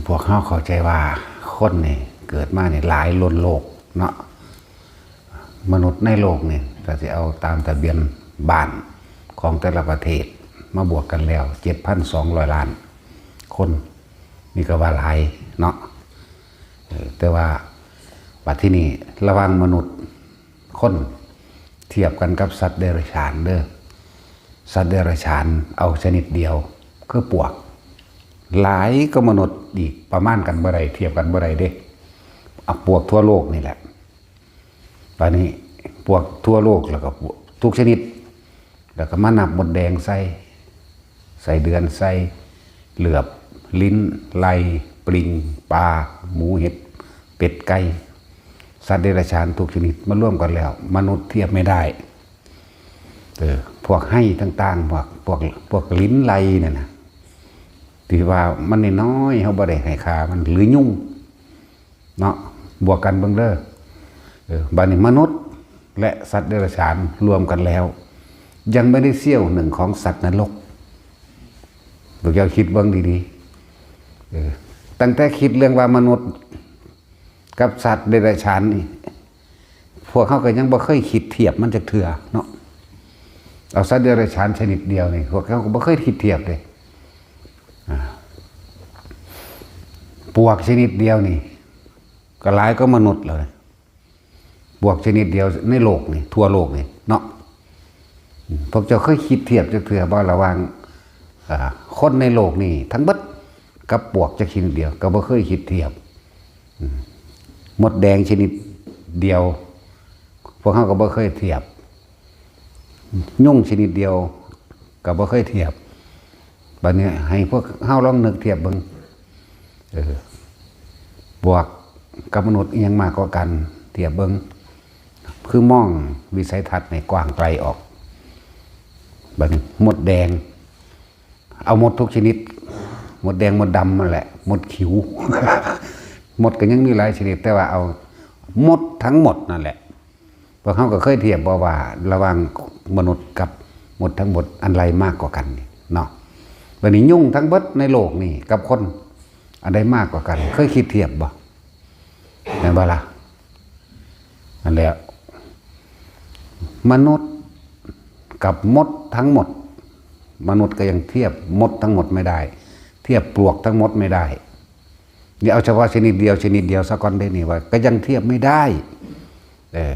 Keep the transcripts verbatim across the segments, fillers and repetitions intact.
พวกเฮาเข้าใจว่าคนนี่เกิดมานี่หลายล้นโลกเนาะ มนุษย์ในโลกนี่ ถ้าสิเอาตามทะเบียนบ้านของแต่ละประเทศมาบวกกันแล้ว เจ็ดพันสองร้อยล้านคน นี่ก็ว่าหลายเนาะ เออ แต่ว่าบัดที่นี่ระหว่างมนุษย์คนเทียบกันกับสัตว์เดรัจฉานเด้อ สัตว์เดรัจฉานเอาชนิดเดียว คือปวก หลายก็มนุษย์อีก ประมาณกันบ่ได้ เทียบกันบ่ได้เด้ เอาปวกทั่วโลกนี่แหละ บัดนี้ปวกทั่วโลกแล้วก็ทุกชนิด แล้วก็มานับมดแดงใส่ ไส้เดือนใส่ เหลือบ ลิ้น ไล่ ปลิง ปลา หมู เห็ด เป็ด ไก่ สัตว์เดรัจฉานทุกชนิดมารวมกันแล้ว มนุษย์เทียบไม่ได้ เออ พวกไฮ่ต่างๆ พวก พวก พวกลิ้นไล่นั่นน่ะ ที่ว่ามันน้อยๆ เฮาบ่ได้ให้ค่ามัน หรือยุง เนาะ บวกกันเบิ่งเด้อ เออ บัดนี้มนุษย์และสัตว์เดรัจฉานรวมกันแล้ว ยังไม่ได้เสี้ยวหนึ่งของสัตว์นรก พวกเจ้าคิดเบิ่งดีๆ เออ ตั้งแต่คิดเรื่องว่ามนุษย์กับสัตว์เดรัจฉานนี่ พวกเขาก็ยังบ่เคยคิดเทียบมันจักเทื่อเนาะ เอาสัตว์เดรัจฉานชนิดเดียวนี่ พวกเขาก็บ่เคยคิดเทียบเลย อ่า ปวกชนิดเดียวนี่ ก็หลายกว่ามนุษย์แล้วนะ ปวกชนิดเดียวในโลกนี่ ทั่วโลกนี่เนาะ พวกเจ้าเคยคิดเทียบจักเทื่อบ่ ระหว่าง อ่า คนในโลกนี่ทั้งเบิดกับปวกจักชนิดเดียว ก็บ่เคยคิดเทียบ อืม มดแดงชนิดเดียว พวกเขาก็บ่เคยเทียบ ยุงชนิดเดียว ก็บ่เคยเทียบ บัดนี้ให้พวกเฮาลองนึกเทียบเบิ่ง เออ ปวกกับมนุษย์อิหยังมากกว่ากัน เทียบเบิ่ง คือมองวิสัยทัศน์ให้กว้างไกลออก บัดนี้มดแดง เอามดทุกชนิด มดแดงมดดำนั่นแหละ มดขิว มดก็ยังมีหลายชนิด แต่ว่าเอามดทั้งหมดนั่นแหละ พวกเขาก็เคยเทียบบ่ว่าระหว่างมนุษย์กับมดทั้งหมดอันใดมากกว่ากันนี่เนาะ บัดนี้ยุงทั้งเบิดในโลกนี่กับคนอันใดมากกว่ากัน เคยคิดเทียบบ่ แม่นบ่ล่ะ นั่นแหละ มนุษย์กับมดทั้งหมด มนุษย์ก็ยังเทียบมดทั้งหมดไม่ได้ เทียบปลวกทั้งหมดไม่ได้ นี่เอาเฉพาะชนิดเดียว ชนิดเดียวซะก่อนเด้นี่ว่า ก็ยังเทียบไม่ได้ เออ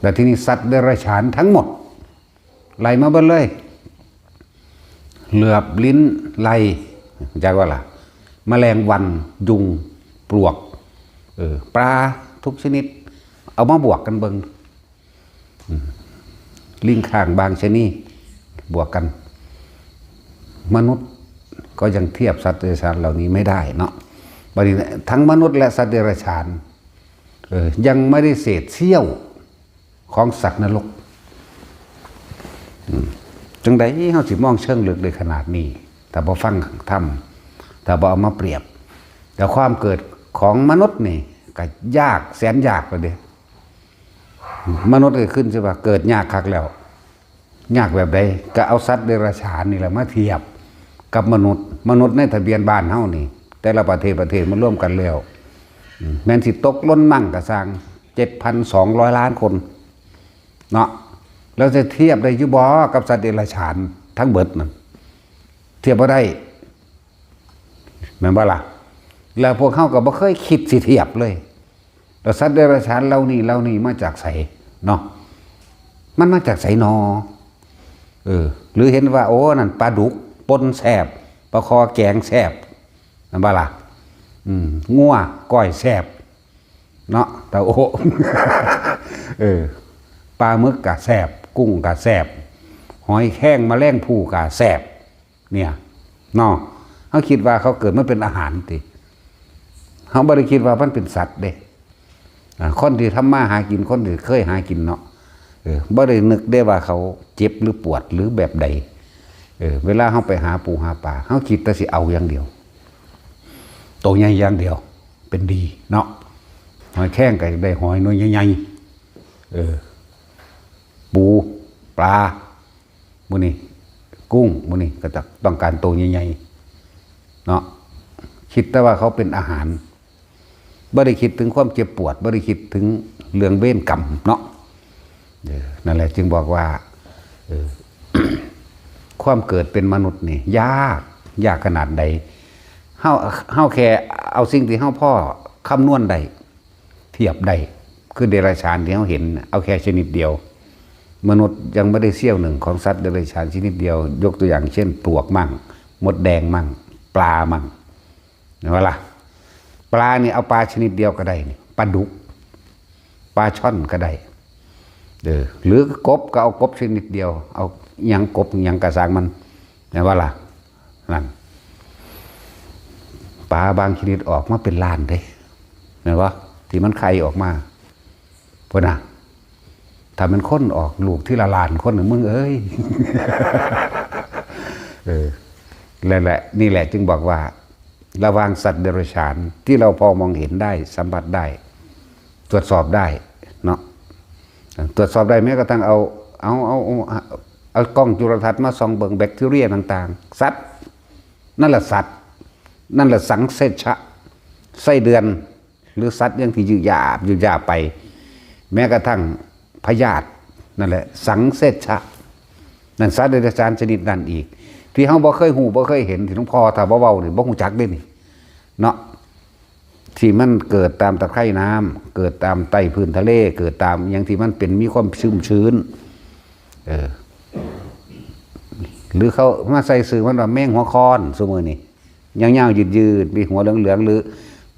แล้วทีนี้สัตว์เดรัจฉานทั้งหมด ไล่มาเบิดเลย เหลือบ ลิ้น ไล่ จักว่าล่ะ แมลงวัน ยุง ปลวก เออ ปลาทุกชนิด เอามาบวกกันเบิ่ง อืม ลิงค่างบางชนิด บวกกัน มนุษย์ก็ยังเทียบสัตว์เดรัจฉานเหล่านี้ไม่ได้เนาะ บัดนี้ทั้งมนุษย์และสัตว์เดรัจฉาน เออ ยังไม่ได้เศษเสี้ยวของสัตว์นรก อืม จังใดเฮาสิมองเชิงลึกได้ขนาดนี้ ถ้าบ่ฟังธรรม ถ้าบ่เอามาเปรียบ แต่ความเกิดของมนุษย์นี่ก็ยากแสนยากเลยเด้ มนุษย์ก็ขึ้นสิว่าเกิดยากคักแล้ว ยากแบบใด ก็เอาสัตว์เดรัจฉานนี่แหละมาเทียบกับมนุษย์ มนุษย์ในทะเบียนบ้านเฮานี่ แต่ละประเทศประเทศมารวมกันแล้ว อืม แม่นสิตกหล่นมั่งกะซ่าง เจ็ดพันสองร้อยล้านคน เนาะ แล้วจะเทียบได้อยู่บ่กับสัตว์เดรัจฉานทั้งเบิดนั่น เทียบบ่ได้ แม่นบ่ล่ะ แล้วพวกเฮาก็บ่เคยคิดสิเทียบเลย แล้วสัตว์เดรัจฉานเหล่านี้ เหล่านี้มาจากไสเนาะ มันมาจากไสนอ เออ หรือเห็นว่า โอ้ นั่นปลาดุกป่นแซ่บ ปลาคอแกงแซ่บ แม่นบ่ล่ะ อืม งัวก้อยแซ่บ เนาะ ตาโอ้ เออ ปลาหมึกกะแซ่บ กุ้งกะแซ่บ หอยแครงแมลงภู่กะแซ่บ เนี่ย เนาะ เฮาคิดว่าเขาเกิดมาเป็นอาหารติ เฮาบ่ได้คิดว่ามันเป็นสัตว์เด้ อ่า คนที่ทำมาหากิน คนที่เคยหากินเนาะ เออ บ่ได้นึกได้ว่าเขาเจ็บหรือปวดหรือแบบใด เออ เวลาเฮาไปหาปูหาปลา เฮาคิดแต่สิเอาอย่างเดียว โตใหญ่อย่างเดียว เป็นดีเนาะ หอยแครงก็อยากได้หอยหน่วยใหญ่ๆ เออ ปู ปลา หมู่นี้ กุ้ง หมู่นี้ก็จะต้องการโตใหญ่ๆ เนาะ เข คิดแต่ว่าเขาเป็นอาหาร บ่ได้คิดถึงความเจ็บปวด บ่ได้คิดถึงเรื่องเวรกรรมเนาะ เออ นั่นแหละจึงบอกว่า เออ ความเกิดเป็นมนุษย์นี่ยาก ยากขนาดใด เฮา เฮาแค่เอาสิ่งที่เฮาพอคำนวณได้ เทียบได้ คือเดรัจฉานที่เฮาเห็นน่ะ เอาแค่ชนิดเดียว มนุษย์ยังไม่ได้เสี้ยวหนึ่งของสัตว์เดรัจฉานชนิดเดียว ยกตัวอย่างเช่น ปลวกมั่ง มดแดงมั่ง ปลามั่ง เห็นบ่ล่ะ ปลานี่เอาปลาชนิดเดียวก็ได้นี่ ปลาดุก ปลาช่อนก็ได้ เออ หรือกบก็เอากบชนิดเดียว เอาหยังกบหยังกะซ่างมัน เห็นบ่ล่ะ นั่น ปลาบางชนิดออกมาเป็นล้านเด้ เห็นบ่ ที่มันไข่ออกมา พุ้นน่ะ ถ้ามันคนออกลูกทีละล้านคนน่ะ มึงเอ้ย เออ นั่นแหละ นี่แหละจึงบอกว่า ระหว่างสัตว์เดรัจฉานที่เราพอมองเห็นได้ สัมผัสได้ ตรวจสอบได้เนาะ ตรวจสอบได้แม้กระทั่งเอา เอา เอา เอา เอากล้องจุลทรรศน์มาส่องเบิ่งแบคทีเรียต่างๆ สัตว์ นั่นแหละสัตว์ นั่นแหละสังเสชะ ไส้เดือน หรือสัตว์อย่างที่ยืดหยาบยืดหยาบไป แม้กระทั่งพยาธิ นั่นแหละ สังเสชะ นั่นสัตว์เดรัจฉานชนิดนั้นอีก ที่เฮาบ่เคยฮู้บ่เคยเห็น ที่หลวงพ่อถ้าบ่เว้านี่บ่ฮู้จักเด้นี่ เนาะ ที่มันเกิดตามตะไคร่น้ำ เกิดตามใต้พื้นทะเล เกิดตามหยังที่มันเป็นมีความชุ่มชื้น เออ หรือเขามาใส่ชื่อมันว่าแมงหัวคอน ซุมื้อนี้ ยาวๆ ยืดๆ มีหัวเหลืองๆ หรือ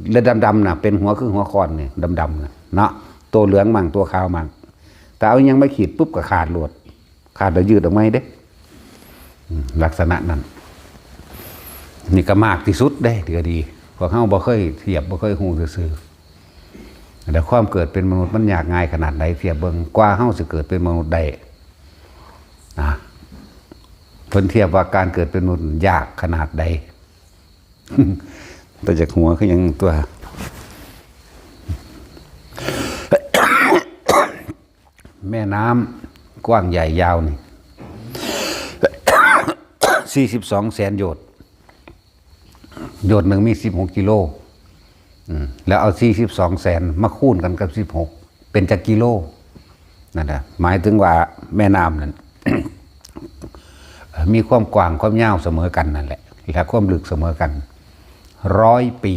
หรือดำๆ น่ะ เป็นหัวคือหัวคอนนี่ ดำๆ น่ะ เนาะ ตัวเหลืองมั่ง ตัวขาวมั่ง แต่เอาหยังมาขีดปุ๊บก็ขาดโลด ขาดแล้วยืดออกมาให้เด้ อืม ลักษณะนั้น นี่ก็มากที่สุดเด้ ที่ก็ดี พวกเฮาบ่เคยเทียบ บ่เคยฮู้ซื่อๆ แต่ความเกิดเป็นมนุษย์มันยากง่ายขนาดใด เทียบเบิ่ง กว่าเฮาสิเกิดเป็นมนุษย์ได้ นะ เพิ่นเทียบว่าการเกิดเป็นมนุษย์ยากขนาดใด แต่จากหัวคือหยังตัว แม่น้ำกว้างใหญ่ยาวนี่ สี่สิบสองแสนโยชน์ โยชน์หนึ่งมีสิบหกกิโล อืม แล้วเอาสี่สิบสองแสนมาคูณกันกับสิบหก เป็นจักกิโล นั่นแหละ หมายถึงว่าแม่น้ำนั้น มีความกว้างความยาวเสมอกันนั่นแหละ และความลึกเสมอกัน ร้อยปี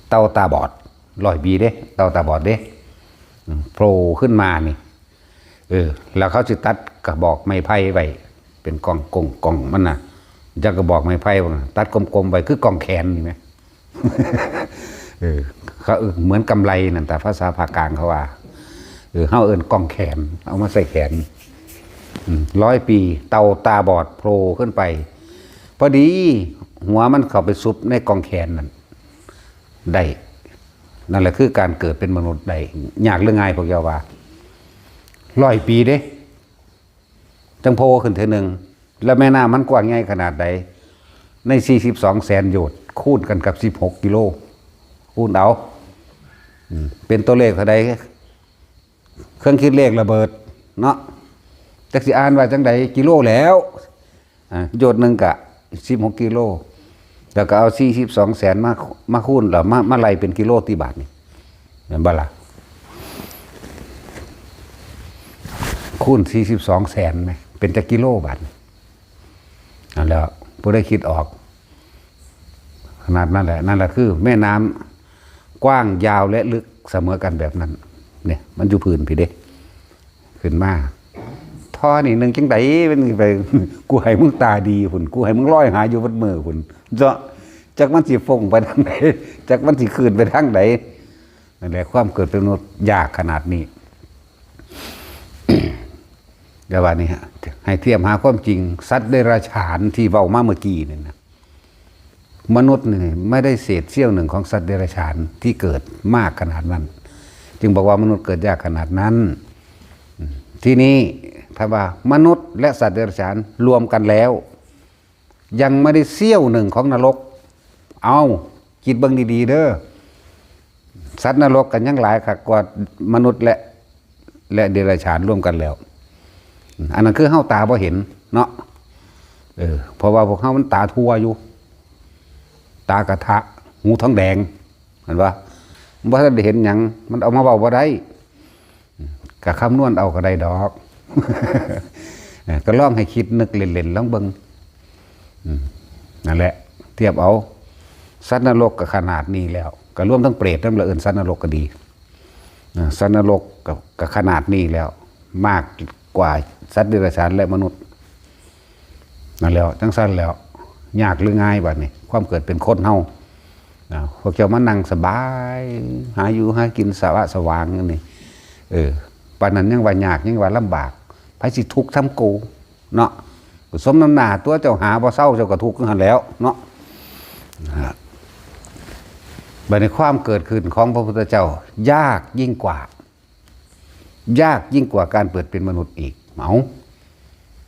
เต่าตาบอด ร้อยปีเด้ เต่าตาบอดเด้ อืม โผล่ขึ้นมานี่ เออ แล้วเขาสิตัดกระบอกไม้ไผ่ไว้ เป็นกองกงกองมันน่ะ จักกระบอกไม้ไผ่มันน่ะ ตัดกลมๆ ไว้คือกองแขนนี่ไหม เออ เขา เออ เหมือนกำไลนั่น แต่ภาษาภาคกลางเขาว่า เออ เฮาเอิ้นกองแขน เอามาใส่แขน อืม ร้อยปี เต่าตาบอดโผล่ขึ้นไป พอดี หัวมันเข้าไปซุบในกองแขนนั่น ได้ นั่นแหละคือการเกิดเป็นมนุษย์ได้ ยากหรือง่ายพวกเจ้าว่า ร้อยปีเด้ จังโผล่ขึ้นเทื่อหนึ่ง แล้วแม่น้ำมันกว้างใหญ่ขนาดใด ในสี่สิบสองแสนโยชน์ คูณกันกับสิบหกกิโล คูณเอา อืม เป็นตัวเลขเท่าใด เครื่องคิดเลขระเบิด เนาะ จักสิอ่านว่าจังใด กิโลแล้ว อ่า โยชน์หนึ่งกะสิบหกกิโล แล้วก็เอาสี่สิบสองแสนมา มาคูณ แล้วมา มาไล่เป็นกิโลติบาทนี่ แม่นบ่ล่ะ คูณสี่สิบสองแสนไหม เป็นจักกิโลบาทนี่ นั่นแหละ ผู้ใดคิดออก ขนาดนั้นแหละ นั่นแหละคือแม่น้ำกว้างยาวและลึกเสมอกันแบบนั้น เนี่ย มันอยู่พื้นพี้เด้ ขึ้นมา ท่อนี่หนึ่งจังใด มันไป กูให้มึงตาดีพุ้น กูให้มึงลอยหาอยู่เบิดมื้อพุ้น เจาะ จักมันสิฟงไปทางใด จักมันสิขึ้นไปทางใด นั่นแหละ ความเกิดเป็นมนุษย์ยากขนาดนี้ เดี๋ยวว่านี่ฮะ ให้เทียบหาความจริง สัตว์เดรัจฉานที่เว้ามาเมื่อกี้นี่นะ มนุษย์นี่ไม่ได้เศษเสี้ยวหนึ่งของสัตว์เดรัจฉานที่เกิดมากขนาดนั้น จึงบอกว่ามนุษย์เกิดยากขนาดนั้น อืม ทีนี้ถ้าว่ามนุษย์และสัตว์เดรัจฉานรวมกันแล้ว ยังไม่ได้เสี้ยวหนึ่งของนรก เอา คิดเบิ่งดีๆ เด้อ สัตว์นรกกันยังหลายคักกว่ามนุษย์และ และเดรัจฉานร่วมกันแล้ว อันนั้นคือเฮาตาบ่เห็นเนาะ เออ เพราะว่าพวกเฮามันตาทั่วอยู่ ตากระทะ หูทองแดง เห็นปะ บ่ทันได้เห็นหยัง มันเอามาเว้าบ่ได้ ก็คำนวณเอาก็ได้ดอก เออ ก็ลองให้คิดนึกเล่นๆ ลองเบิ่ง อืม นั่นแหละ เทียบเอา สัตว์นรกก็ขนาดนี้แล้ว ก็รวมทั้งเปรตนำละ เอิ้นสัตว์นรกก็ดี อ่า สัตว์นรกก็ ก็ขนาดนี้แล้ว มากกว่าสัตว์เดรัจฉานและมนุษย์ นั่นแหล้ว จั่งซั้นแล้ว ยากหรือง่ายบัดนี้ ความเกิดเป็นคนเฮา อ่า พวกเจ้ามานั่งสบาย หาอยู่หากินสะวะสว่างอยู่นี่ เออ ปานนั้นยังว่ายาก ยังว่าลำบาก ไผสิทุกข์ส่ำกู เนาะ สมน้ำหน้าตัว เจ้าหาบ่เซา เจ้าก็ทุกข์อยู่หั่นแหล้วเนาะ นะฮะ บัดนี้ความเกิดขึ้นของพระพุทธเจ้า ยากยิ่งกว่า ยากยิ่งกว่าการเกิดเป็นมนุษย์อีก เอ้า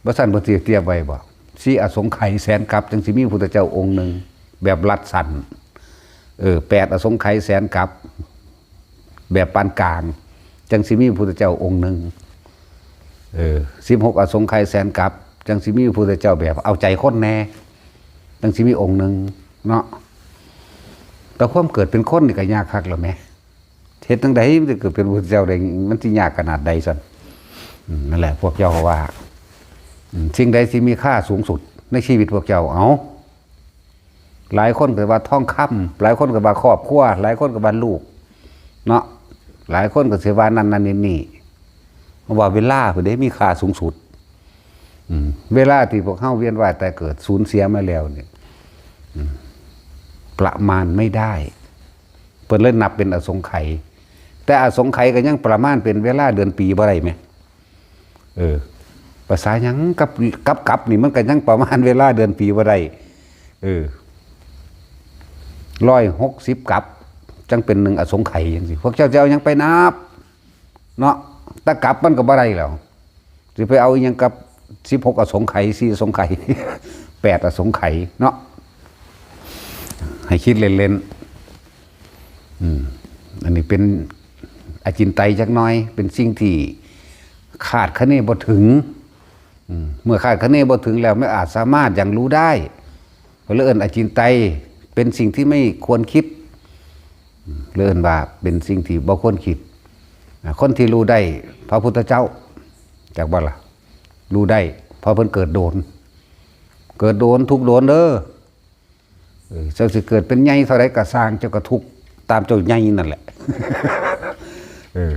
บ่ซั้นเพิ่นสิเตรียมไว้บ่ สี่อสงไขยแสนกัป จั่งสิมีพุทธเจ้าองค์หนึ่ง แบบรัดสั้น เออ แปดอสงไขยแสนกัป แบบปานกลาง จั่งสิมีพุทธเจ้าองค์หนึ่ง เออ สิบหกอสงไขยแสนกัป จั่งสิมีพุทธเจ้าแบบเอาใจคนแน่ จั่งสิมีองค์หนึ่งเนาะ แต่ความเกิดเป็นคนนี่ก็ยากคักแล้วแหม เฮ็ดจั่งใดมันจะเกิดเป็นพุทธเจ้าได้ มันสิยากขนาดใดซั่น อืม นั่นแหละ พวกเจ้าก็ว่า อืม สิ่งใดที่มีค่าสูงสุดในชีวิตพวกเจ้า เอา หลายคนก็ว่าทองคำ หลายคนก็ว่าครอบครัว หลายคนก็ว่าลูก เนาะ หลายคนก็สิว่านั่นนั่นนี่นี่ ว่าเวลาพุ้นเด้มีค่าสูงสุด อืม เวลาที่พวกเฮาเวียนว่ายตายเกิดสูญเสียมาแล้วเนี่ย อืม ประมาณไม่ได้ เพิ่นเลยนับเป็นอสงไขย แต่อสงไขยก็ยังประมาณเป็นเวลาเดือนปีบ่ได้แหม เออ ภาษาหยังกับ กับ กับนี่มันก็ยังประมาณเวลาเดือนปีบ่ได้ เออ ร้อยหกสิบกับ จั่งเป็นหนึ่งอสงไขยจั่งซี้ พวกเจ้าจะเอาหยังไปนับ เนาะ แต่กับมันก็บ่ได้แล้ว สิไปเอาอิหยังกับสิบหกอสงไขย สี่อสงไขย แปดอสงไขยเนาะ ให้คิดเล่นๆ อืม อันนี้เป็นอจินไตยจักหน่อย เป็นสิ่งที่คาดคะเนบ่ถึง อืม เมื่อคาดคะเนบ่ถึงแล้ว ไม่อาจสามารถอย่างรู้ได้ ก็เลยเอิ้นอจินไตย เป็นสิ่งที่ไม่ควรคิด อืม เลยเอิ้นว่าเป็นสิ่งที่บ่ควรคิด อ่า คนที่รู้ได้ พระพุทธเจ้า จักบ่ล่ะ รู้ได้ เพราะเพิ่นเกิดโดน เกิดโดน ทุกข์โดนเด้อ เออ เจ้าสิเกิดเป็นใหญ่เท่าใดก็ซ่าง เจ้าก็ทุกข์ตามเจ้าใหญ่นั่นแหละ เออ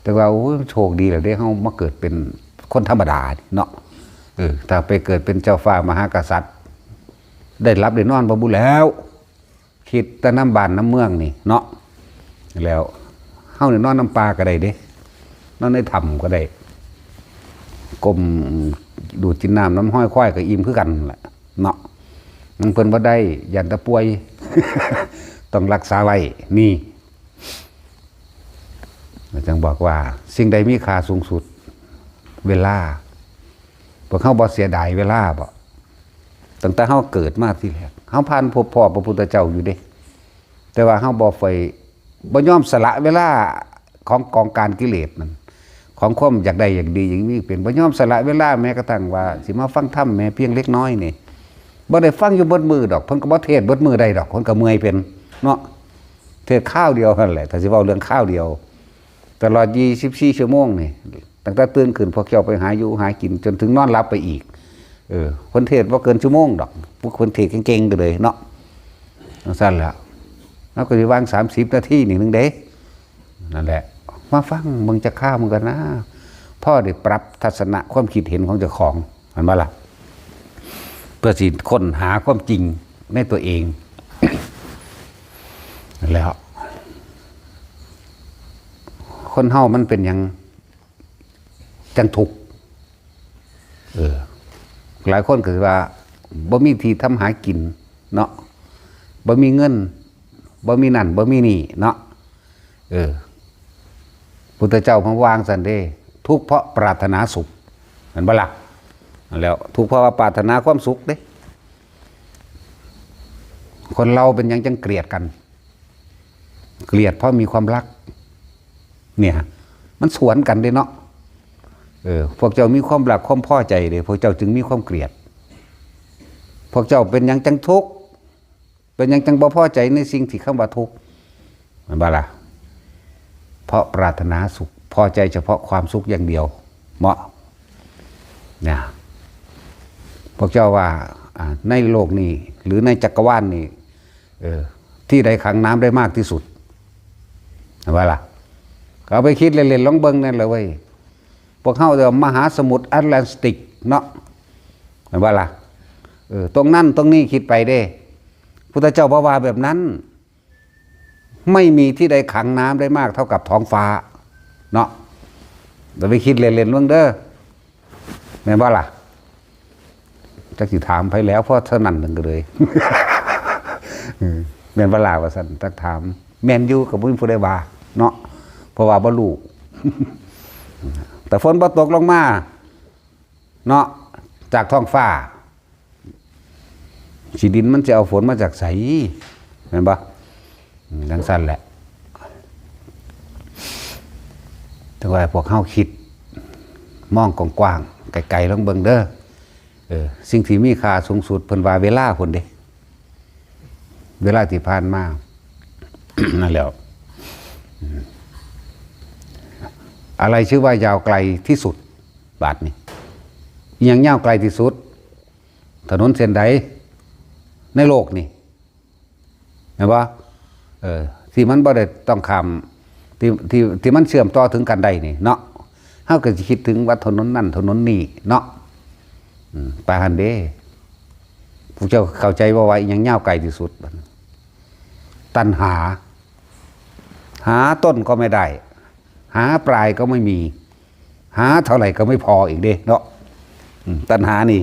แต่ว่า โอ้ย โชคดีแหละเด้ เฮามาเกิดเป็นคนธรรมดานี่เนาะ เออ ถ้าไปเกิดเป็นเจ้าฟ้ามหากษัตริย์ ได้หลับได้นอนบ่บุแล้ว คิดแต่นำบ้านนำเมืองนี่เนาะ แล้วเฮานี่นอนนำป่าก็ได้เด้ นอนในถ้ำก็ได้ ก้มดูดกินน้ำนำห้อยควายก็อิ่มคือกันแหละเนาะ มันเพิ่นบ่ได้ ย่านแต่ป่วย ต้องรักษาไว้ นี่ อาจารย์บอกว่าสิ่งใดมีค่าสูงสุด เวลา พวกเฮาบ่เสียดายเวลาบ่ ตั้งแต่เฮาเกิดมาทีแรก เฮาผ่านพบพ้อพระพุทธเจ้าอยู่เด้ แต่ว่าเฮาบ่ใฝ่ บ่ยอมสละเวลาของกองการกิเลสนั่น ของความอยากได้อยากดีอยากมีเป็น บ่ยอมสละเวลาแม้กระทั่งว่าสิมาฟังธรรมแม้เพียงเล็กน้อยนี่ บ่ได้ฟังอยู่เบิดมื้อดอก เพิ่นก็บ่เทศน์เบิดมื้อได้ดอก เพิ่นก็เมื่อยเป็นเนาะ เทศน์คราวเดียวนั่นแหละ ถ้าสิเว้าเรื่องคราวเดียว ตลอดยี่สิบสี่ชั่วโมงนี่ ตั้งแต่ตื่นขึ้นพวกเจ้าไปหาอยู่หากินจนถึงนอนหลับไปอีก เออ เพิ่นเทศน์บ่เกินชั่วโมงดอก พวกเพิ่นเทศน์เก่งๆ ก็เลยเนาะ จั่งซั้นแหละ เฮาก็สิวางสามสิบนาทีนี่หนึ่งเด้ นั่นแหละ มาฟังเบิ่งจักคราวหนึ่งก่อนนะ พอได้ปรับทัศนะความคิดเห็นของเจ้าของ เห็นบ่ล่ะ เพื่อสิค้นหาความจริงในตัวเอง แล้ว คนเฮามันเป็นหยังจั่งทุกข์ เออ หลายคนก็สิว่า บ่มีที่ทำหากินเนาะ บ่มีเงิน บ่มีนั่น บ่มีนี่เนาะ เออ พุทธเจ้าเพิ่นวางซั่นเด้ ทุกข์เพราะปรารถนาสุข เห็นบ่ล่ะ นั่นแหล้ว ทุกข์เพราะว่าปรารถนาความสุขเด้ คนเราเป็นหยังจั่งเกลียดกัน เกลียดเพราะมีความรัก เนี่ย มันสวนกันเด้เนาะ เออ พวกเจ้ามีความรักความพอใจเด้ พวกเจ้าจึงมีความเกลียด พวกเจ้าเป็นหยังจั่งทุกข์ เป็นหยังจังบ่พอใจในสิ่งที่คำว่าทุกข์ แม่นบ่ล่ะ เพราะปรารถนาสุข พอใจเฉพาะความสุขอย่างเดียว เหมาะ เนี่ย พวกเจ้าว่า อ่า ในโลกนี้ หรือในจักรวาลนี้ เออ ที่ใดขังน้ำได้มากที่สุด แม่นบ่ล่ะ ก็เอาไปคิดเล่นๆ ลองเบิ่งนั่นแหละเว้ย พวกเฮาเรียกว่ามหาสมุทรแอตแลนติกเนาะ แม่นบ่ล่ะ เออ ตรงนั้นตรงนี้คิดไปเด้ พุทธเจ้าบ่ว่าแบบนั้น ไม่มีที่ใดขังน้ำได้มากเท่ากับท้องฟ้า เนาะ เดี๋ยวไปคิดเล่นๆ เบิ่งเด้อ แม่นบ่ล่ะ จักสิถามไผแล้ว เพราะเท่านั้นหนึ่งก็เลย เออ แม่นบ่ล่ะว่าซั่น จักถาม แม่นอยู่ก็บ่มีผู้ใดว่า เนาะ เพราะว่าบ่รู้ แต่ฝนบ่ตกลงมา เนาะ จากท้องฟ้า สิดินมันจะเอาฝนมาจากไส แม่นบ่ อืม จังซั่นแหละ แต่ว่าพวกเฮาคิด มองกว้างๆ ไกลๆ ลองเบิ่งเด้อ เออ สิ่งที่มีค่าสูงสุดเพิ่นว่าเวลาพุ้นเด้ เวลาที่ผ่านมา นั่นแหล้ว อืม อะไรชื่อว่ายาวไกลที่สุด บาดนี้ อิหยังยาวไกลที่สุด ถนนเส้นใด ในโลกนี่ แม่นบ่ เออ ที่มันบ่ได้ต้องข้าม ที่ ที่ ที่มันเชื่อมต่อถึงกันได้นี่เนาะ เฮาก็สิคิดถึงว่าถนนนั่นถนนนี่เนาะ อืม ไปหั่นเด้ พวกเจ้าเข้าใจบ่ว่าอิหยังยาวไกลที่สุด ตัณหา หาต้นก็ไม่ได้ หาปลายก็ไม่มี หาเท่าไหร่ก็ไม่พออีกเด้เนาะ อืม ตัณหานี่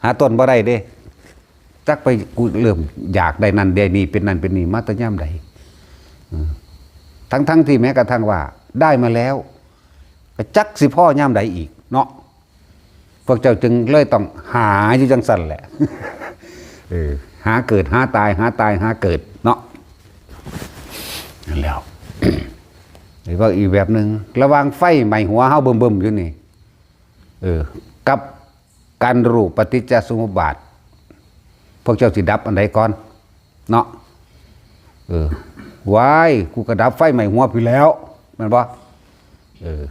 หาต้นบ่ได้เด้ จักไปกูเริ่มอยากได้นั่นได้นี่ เป็นนั่นเป็นนี่มาแต่ยามใด อืม ทั้งๆ ที่แม้กระทั่งว่าได้มาแล้ว ก็จักสิพอยามใดอีกเนาะ พวกเจ้าจึงเลยต้องหาอยู่จังซั่นแหละ เออ หาเกิดหาตาย หาตายหาเกิดเนาะ นั่นแหล้ว หรือว่าอีกแบบหนึ่ง ระหว่างไฟไหม้หัวเฮาบึ้มๆ อยู่นี่ เออ กับการรู้ปฏิจจสมุปบาท พวกเจ้าสิดับอันใดก่อน เนาะ เออ ว้าย กูก็ดับไฟไหม้หัวพี้แหล้ว แม่นบ่ เออ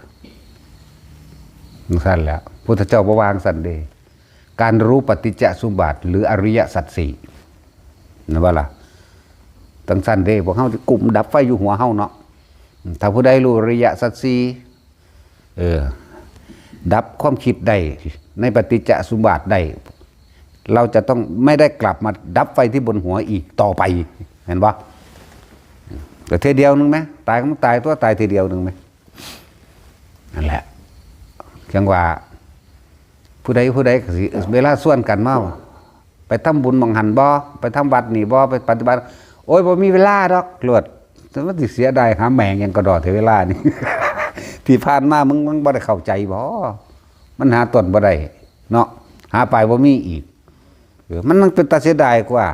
จังซั่นแหละ พุทธเจ้าบ่ว่าจังซั่นเด้ การรู้ปฏิจจสมุปบาท หรืออริยสัจสี่ แม่นบ่ล่ะ จังซั่นเด้ พวกเฮาสิกุมดับไฟอยู่หัวเฮาเนาะ ถ้าผู้ใดรู้อริยสัจสี่ เออ ดับความคิดได้ ในปฏิจจสมุปบาทได้ เราจะต้องไม่ได้กลับมาดับไฟที่บนหัวอีกต่อไป เห็นบ่ ก็เทื่อเดียวหนึ่งไหม ตายก็มันตายตัว ตายเทื่อเดียวหนึ่งไหม นั่นแหละ จังว่า ผู้ใดผู้ใดก็สิ เวลาชวนกันมา ไปทำบุญหม่องหั่นบ่ ไปทำวัดนี่บ่ ไปปฏิบัติ โอ้ย บ่มีเวลาดอก โลด แต่มันสิเสียดายหาแม่งหยังกะด้อแท้ เวลานี่ ที่ผ่านมามึง มึงบ่ได้เข้าใจบ่ มันหาต้นบ่ได้เนาะ หาปลายบ่มีอีก เออ มันยังเป็นตาเสียดายกว่า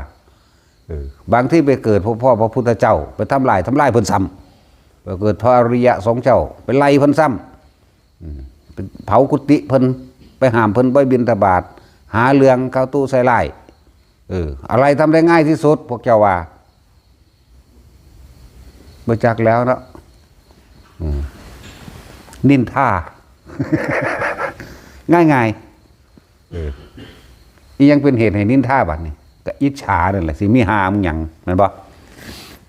เออ บางทีไปเกิดพ่อ พ่อพระพุทธเจ้า ไปทำลาย ทำลายเพิ่นซ้ำ ไปเกิดพระอริยะสงฆ์เจ้า ไปไล่เพิ่นซ้ำ อืม ไปเผากุฏิเพิ่น ไปห้ามเพิ่นบ่บิณฑบาต หาเรื่องเข้าตู้ใส่ร้าย เออ อะไรทำได้ง่ายที่สุด พวกเจ้าว่า บ่จักแล้วเนาะ อืม นินทา ง่ายๆ เออ อีหยังเป็นเหตุให้นินทาบัดนี้ ก็อิจฉานั่นแหละ สิมีหามึงหยัง แม่นบ่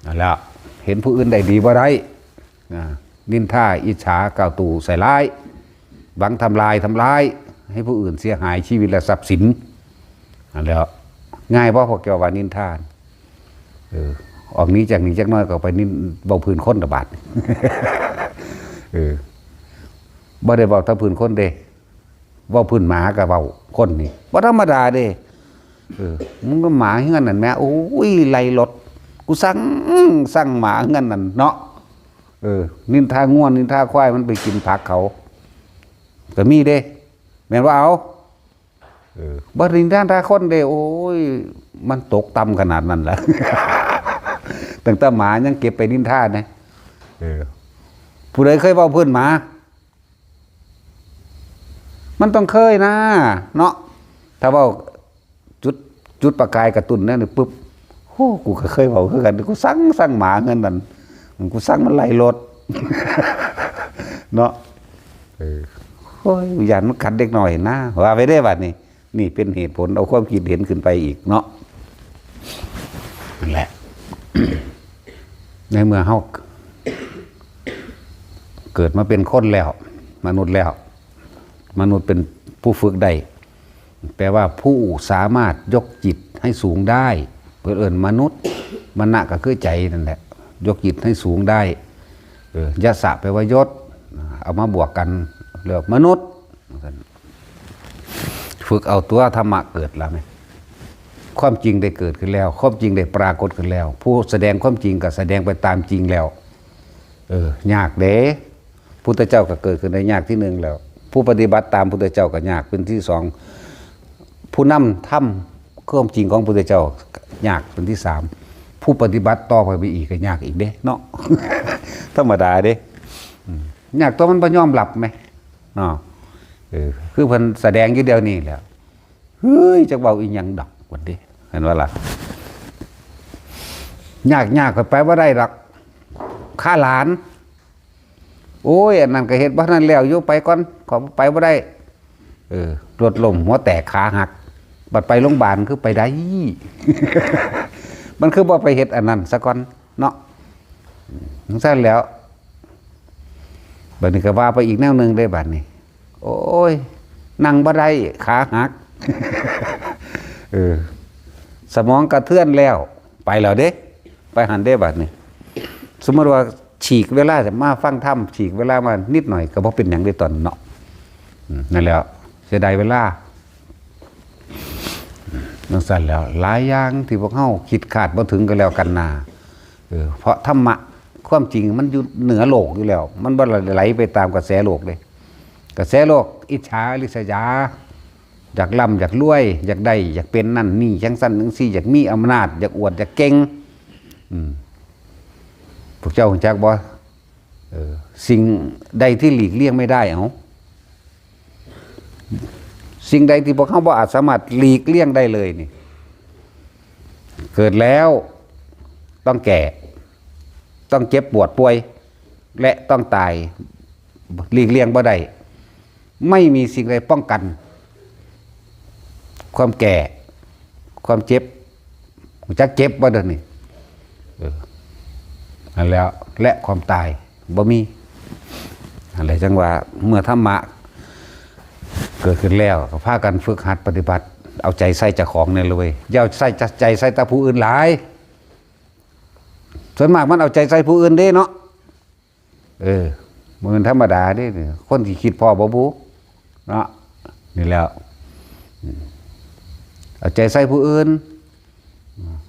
นั่นแหละ เห็นผู้อื่นได้ดีบ่ได้ อ่า นินทา อิจฉา กล่าวตู่ใส่ร้าย หวังทำลาย ทำร้าย ให้ผู้อื่นเสียหายชีวิตและทรัพย์สิน นั่นแหละ ง่ายบ่ พวกเจ้าว่านินทา เออ ออกหนีจากนี้จักหน่อยก็ไปนิน เว้าพื้นคนละบาด เออ บ่ได้เว้าแต่พื้นคนเด้ เว้าพื้นหมาก็เว้า คนนี่บ่ธรรมดาเด้ เออ มึงก็หมาเฮือนนั่นแหม โอ้ย ไล่รถ กูสั่ง สั่งหมาเฮือนนั่นเนาะ เออ นินทางัว นินทาควาย มันไปกินผักเขา ก็มีเด้ แม่นว่าเอา เออ บ่นินทาคนเด้ โอ้ย มันตกต่ำขนาดนั้นล่ะ ตั้งแต่หมายังเก็บไปนินทานะ เออ ผู้ใดเคยเว้าพื้นหมา มันต้องเคยนะ เนาะ ถ้าเว้าจุด จุดประกายกระตุ้นนั่นนี่ปุ๊บ โอ้ กูก็เคยเว้าคือกัน กูสั่ง สั่งหมาเฮือนนั่น กูสั่งมันไล่รถ เนาะ เออ โอ้ย ย่านมันกัดเด็กน้อยนะ ว่าไปได้บัดนี้ นี่เป็นเหตุผล เอาความคิดเห็นขึ้นไปอีกเนาะ นั่นแหละ ในเมื่อเฮาเกิดมาเป็นคนแล้ว มนุษย์แล้ว มนุษย์เป็นผู้ฝึกได้ แปลว่าผู้สามารถยกจิตให้สูงได้ เพิ่นเอิ้นมนุษย์ มณะก็คือใจนั่นแหละ ยกจิตให้สูงได้ เออ ยสะแปลว่ายศ เอามาบวกกัน เรียกมนุษย์ ฝึกเอาตัวธรรมะเกิดแล้วไหม ความจริงได้เกิดขึ้นแล้ว ความจริงได้ปรากฏขึ้นแล้ว ผู้แสดงความจริงก็แสดงไปตามจริงแล้ว เออ ยากเด้ พุทธเจ้าก็เกิดขึ้นได้ยากที่หนึ่งแล้ว ผู้ปฏิบัติตามพุทธเจ้าก็ยากเป็นที่สอง ผู้นำธรรมความจริงของพุทธเจ้ายากเป็นที่สาม ผู้ปฏิบัติต่อไปอีกก็ยากอีกเด้เนาะ ธรรมดาเด้ อืม ยากตัวมันบ่ยอมรับไหม เนาะ เออ คือเพิ่นแสดงอยู่เดี๋ยวนี้แหละ เฮ้ย จักเว้าอีหยังดอก วันนี้ เห็นว่าล่ะ ยาก ยาก ข้อยไปบ่ได้ดอก ค่าหลาน โอ้ย อันนั้นก็เฮ็ดบ่ทันแล้วอยู่ ไปก่อน ข้อยไปบ่ได้ เออ รถล้ม หัวแตก ขาหัก บัดไปโรงพยาบาลคือไปได้ มันคือบ่ไปเฮ็ดอันนั้นซะก่อน เนาะ จั่งซั้นแหล้ว บัดนี้ก็ว่าไปอีกแนวหนึ่งเด้บัดนี้ โอ้ย นั่งบ่ได้ ขาหัก เออ สมองกระเทือนแล้ว ไปแล้วเด้ ไปหั้นเด้บัดนี้ สมมุติว่าฉีกเวลามาฟังธรรม ฉีกเวลามานิดหน่อยก็บ่เป็นหยังเด้ตอนเนาะ อืม นั่นแหละ เสียดายเวลา จั่งซั้นแหล้ว หลายอย่างที่พวกเฮาคิดคาดบ่ถึงก็แล้วกันนา เออ เพราะธรรมะ ความจริงมันอยู่เหนือโลกอยู่แล้ว มันบ่ไหลไปตามกระแสโลกเด้ กระแสโลก อิจฉาริษยา อยากร่ำอยากรวย อยากได้ อยากเป็นนั่นนี่ จั่งซั้นจั่งซี้ อยากมีอำนาจ อยากอวด อยากเก่ง อืม พวกเจ้ารู้จักบ่ เออ สิ่งใดที่หลีกเลี่ยงไม่ได้ เอ้า สิ่งใดที่พวกเฮาบ่อาจสามารถหลีกเลี่ยงได้เลยนี่ เกิดแล้วต้องแก่ ต้องเจ็บปวดป่วย และต้องตาย หลีกเลี่ยงบ่ได้ ไม่มีสิ่งใดป้องกัน ความแก่ ความเจ็บ รู้จักเจ็บบ่เดี๋ยวนี้ เออ นั่นแหล้ว และความตาย บ่มี นั่นแหละจั่งว่า เมื่อธรรมะเกิดขึ้นแล้ว ก็พากันฝึกหัดปฏิบัติ เอาใจใส่เจ้าของแหน่เลย อย่าเอาใส่ใจใส่แต่ผู้อื่นหลาย ส่วนมากมันเอาใจใส่ผู้อื่นเด้เนาะ เออ บ่แม่นธรรมดาเด้ คนที่คิดพ้อบ่บู เนาะ นี่แหล้ว อืม เอาใจใส่ผู้อื่น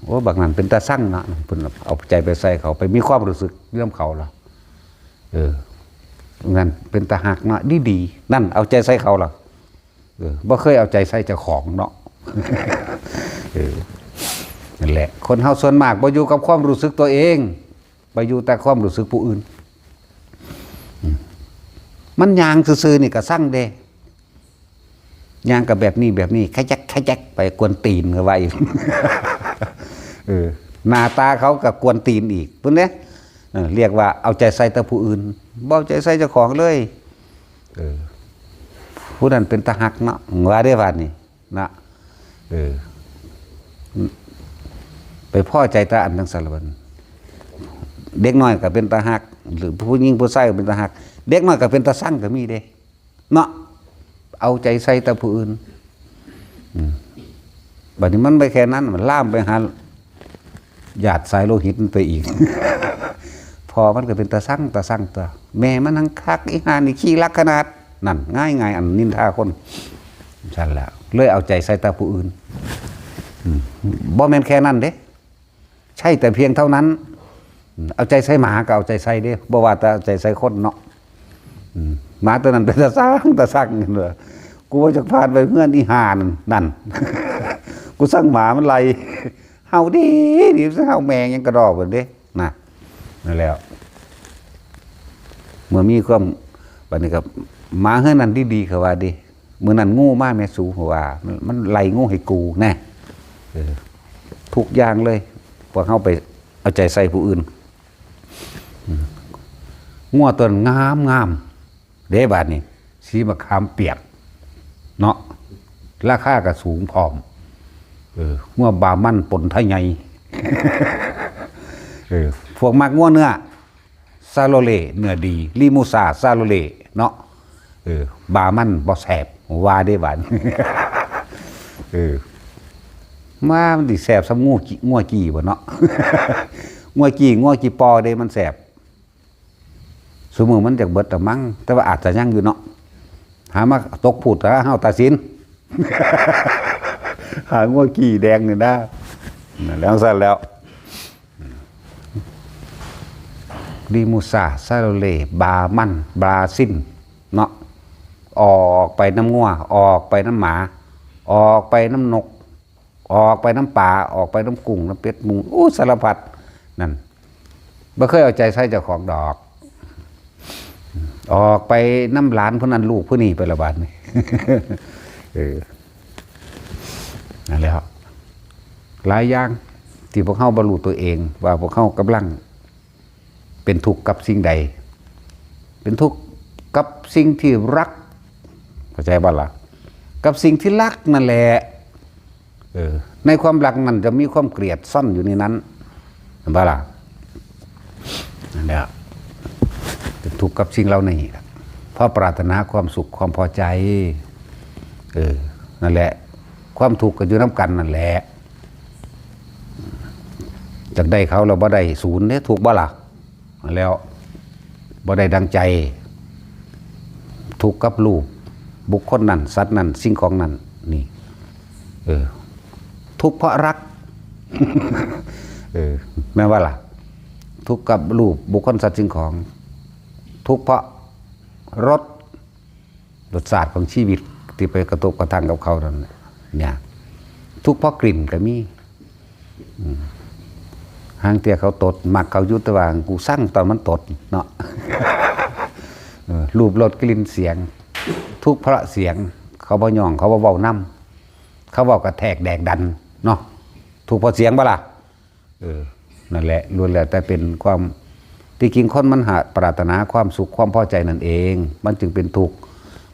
โอ้ บักนั้นเป็นตาซังเนาะ เพิ่นเอาใจไปใส่เขา ไปมีความรู้สึกเรื่องเขาล่ะ เออ นั่นเป็นตาฮักเนาะ ดีๆ นั่นเอาใจใส่เขาล่ะ เออ บ่เคยเอาใจใส่เจ้าของเนาะ เออ นั่นแหละ คนเฮาส่วนมากบ่อยู่กับความรู้สึกตัวเอง ไปอยู่แต่ความรู้สึกผู้อื่น อืม มันย่างซื่อๆนี่ก็ซังเด้ ย่างก็แบบนี้แบบนี้ ขยักขยักไปกวนตีนเขาว่าอีก เออ หน้าตาเขาก็กวนตีนอีก พุ้นเด้ เออ เรียกว่าเอาใจใส่แต่ผู้อื่น บ่เอาใจใส่เจ้าของเลย เออ ผู้นั้นเป็นตาฮักเนาะ ว่าได้ว่านี่ นะ เออ ไปพ้อใจแต่อันจั่งซั้นละบัด เด็กน้อยก็เป็นตาฮัก หรือผู้หญิงผู้ชายก็เป็นตาฮัก เด็กน้อยก็เป็นตาซังก็มีเด้ เนาะ เอาใจใส่แต่ผู้อื่น อืม บัดนี้มันไปแค่นั้น มันลามไปหา ญาติสายโลหิตมันไปอีก พ่อมันก็เป็นตาซัง ตาซังตัว แม่มันหังคัก อีห่านี่ขี้รักขนาด นั่น ง่ายๆ อันนินทาคน ซั่นแหละ เลยเอาใจใส่แต่ผู้อื่น อืม บ่แม่นแค่นั้นเด้ ใช่แต่เพียงเท่านั้น อืม เอาใจใส่หมาก็เอาใจใส่เด้ บ่ว่าแต่เอาใจใส่คนเนาะ อืม หมาตัวนั้นเป็นตาซัง ตาซัง เห็นบ่ กูว่าจะผ่านไปเฮือนอีห่านั่น นั่น กูซังหมามันไล่ เห่าดี ดี เห่าแม่งยังกระดอกเพิ่นเด้ นะ นั่นแหล้ว เมื่อมีความ บัดนี้ก็ หมาเฮือนนั้นดีๆ เขาว่าเด้ มื้อนั้นงูมาแม่สู เขาว่า มัน มันไล่งูให้กูแน่ เออ ทุกอย่างเลย พวกเฮาไปเอาใจใส่ผู้อื่น งัวตัวนั้นงามงามเด้ บาดนี้ สีมะขามเปียก เนาะ ราคาก็สูงพร้อม เออ งัวบามันปนไทยใหญ่ เออ พวกมักงัวเนื้อ ซาโลเล่เนื้อดี ลีมูซ่า ซาโลเล่ เนาะ เออ บามันบ่แซ่บ ว่าเด้ บาด เออ มามันสิแซ่บส่ำงัวกี้ งัวกี้บ่เนาะ งัวกี้ งัวกี้ปอเด้ มันแซ่บ ซุมื้อมันจักเบิดละมั้ง แต่ว่าอาจจะยังอยู่เนาะ หามาตกพูด หาเฮาตัดสิน หางัวกี้แดงนี่นะ นั่นแหล้ว ซั่นแล้ว ลีมูซ่า ซาโลเล่ บามัน บราซิล เนาะ ออกไปนำงัว ออกไปนำหมา ออกไปนำนก ออกไปนำปลา ออกไปนำกุ้ง นำเป็ด หมู อู้ สารพัด นั่น บ่เคยเอาใจใส่เจ้าของดอก ออกไปนำหลานผู้นั้นลูกผู้นี้ไปละบาดนี้ เออ นั่นแหละครับ หลายอย่างที่พวกเฮาบ่รู้ตัวเอง ว่าพวกเฮากำลังเป็นทุกข์กับสิ่งใด เป็นทุกข์กับสิ่งที่รัก เข้าใจบ่ล่ะ กับสิ่งที่รักนั่นแหละ เออ ในความรักนั่นจะมีความเกลียดซ่อนอยู่ในนั้น เห็นบ่ล่ะ นั่นแหละ เป็นทุกข์กับสิ่งเหล่านี้ล่ะ เพราะปรารถนาความสุขความพอใจ เออ นั่นแหละ ความทุกข์ก็อยู่นำกันนั่นแหละ จักได้เขาแล้วบ่ได้ ศูนย์เด้ ทุกข์บ่ล่ะ แล้วบ่ได้ดังใจ ทุกข์กับรูป บุคคลนั้น สัตว์นั้น สิ่งของนั้น นี่ เออ ทุกข์เพราะรัก เออ แม่นบ่ล่ะ ทุกข์กับรูป บุคคล สัตว์ สิ่งของ ทุกข์เพราะรส รสชาติของชีวิตที่ไปกระทบกระทั่งกับเขานั่นน่ะ เนี่ย ทุกข์เพราะกลิ่นก็มี อืม ห่างเตี้ยเขาตด มักเขาอยู่ แต่ว่ากูซังตอนมันตดเนาะ เออ รูป รส กลิ่น เสียง ทุกข์เพราะเสียง เขาบ่ย่อง เขาบ่เว้านำ เขาเว้ากระแทกแดกดันเนาะ ทุกข์เพราะเสียงบ่ล่ะ เออ นั่นแหละ ล้วนแล้วแต่เป็นความ ที่จริงคนมันหาปรารถนาความสุขความพอใจนั่นเอง มันจึงเป็นทุกข์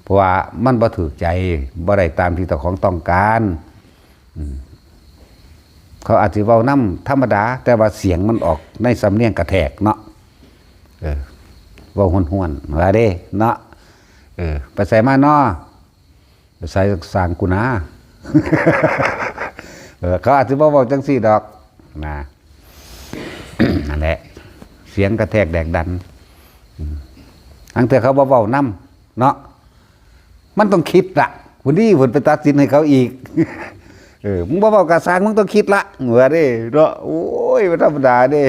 เพราะว่ามันบ่ถูกใจ บ่ได้ตามที่เจ้าของต้องการ อืม เขาอาจสิเว้านำธรรมดา แต่ว่าเสียงมันออกในสำเนียงกระแทกเนาะ เออ เว้าห้วนๆ ว่าเด้เนาะ เออ ไปไสมาน้อ ไปไส สร้างกูนา เออ เขาอาจสิบ่เว้าจังซี่ดอก นะ นั่นแหละ เสียงกระแทกแดกดัน อืม ลางเทื่อเขาบ่เว้านำเนาะ มันต้องคิดละ ผู้นี้เพิ่นไปตัดสินให้เขาอีก เออ มึงบ่เว้ากะซ่าง มึงต้องคิดละ ว่าเด้เนาะ โอ้ย บ่ธรรมดาเด้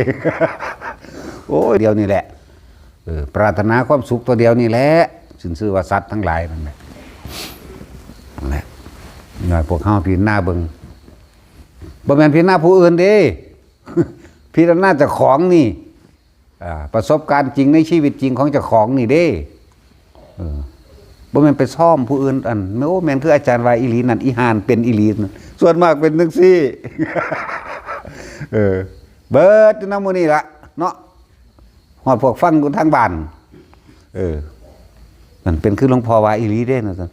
โอ้ย เดียวนี่แหละ เออ ปรารถนาความสุขตัวเดียวนี่แหละ ซึ่งชื่อว่าสัตว์ทั้งหลายนั่นแหละ นั่นแหละ หน่อยพวกเฮาพิจารณาเบิ่ง บ่แม่นพิจารณาผู้อื่นเด้ พิจารณาเจ้าของนี่ อ่า ประสบการณ์จริงในชีวิตจริงของเจ้าของนี่เด้ เออ บ่แม่นไปซ่อมผู้อื่น อัน โอ้ แม่นคืออาจารย์ว่าอีหลีนั่น อีห่านเป็นอีหลีนั่น ส่วนมากเป็นจังซี่ เออ เบิดอยู่นำหมู่นี่ละเนาะ ฮอดพวกฟังอยู่ทางบ้าน เออ นั่นเป็นคือหลวงพ่อว่าอีหลีเด้ นั่นซั่น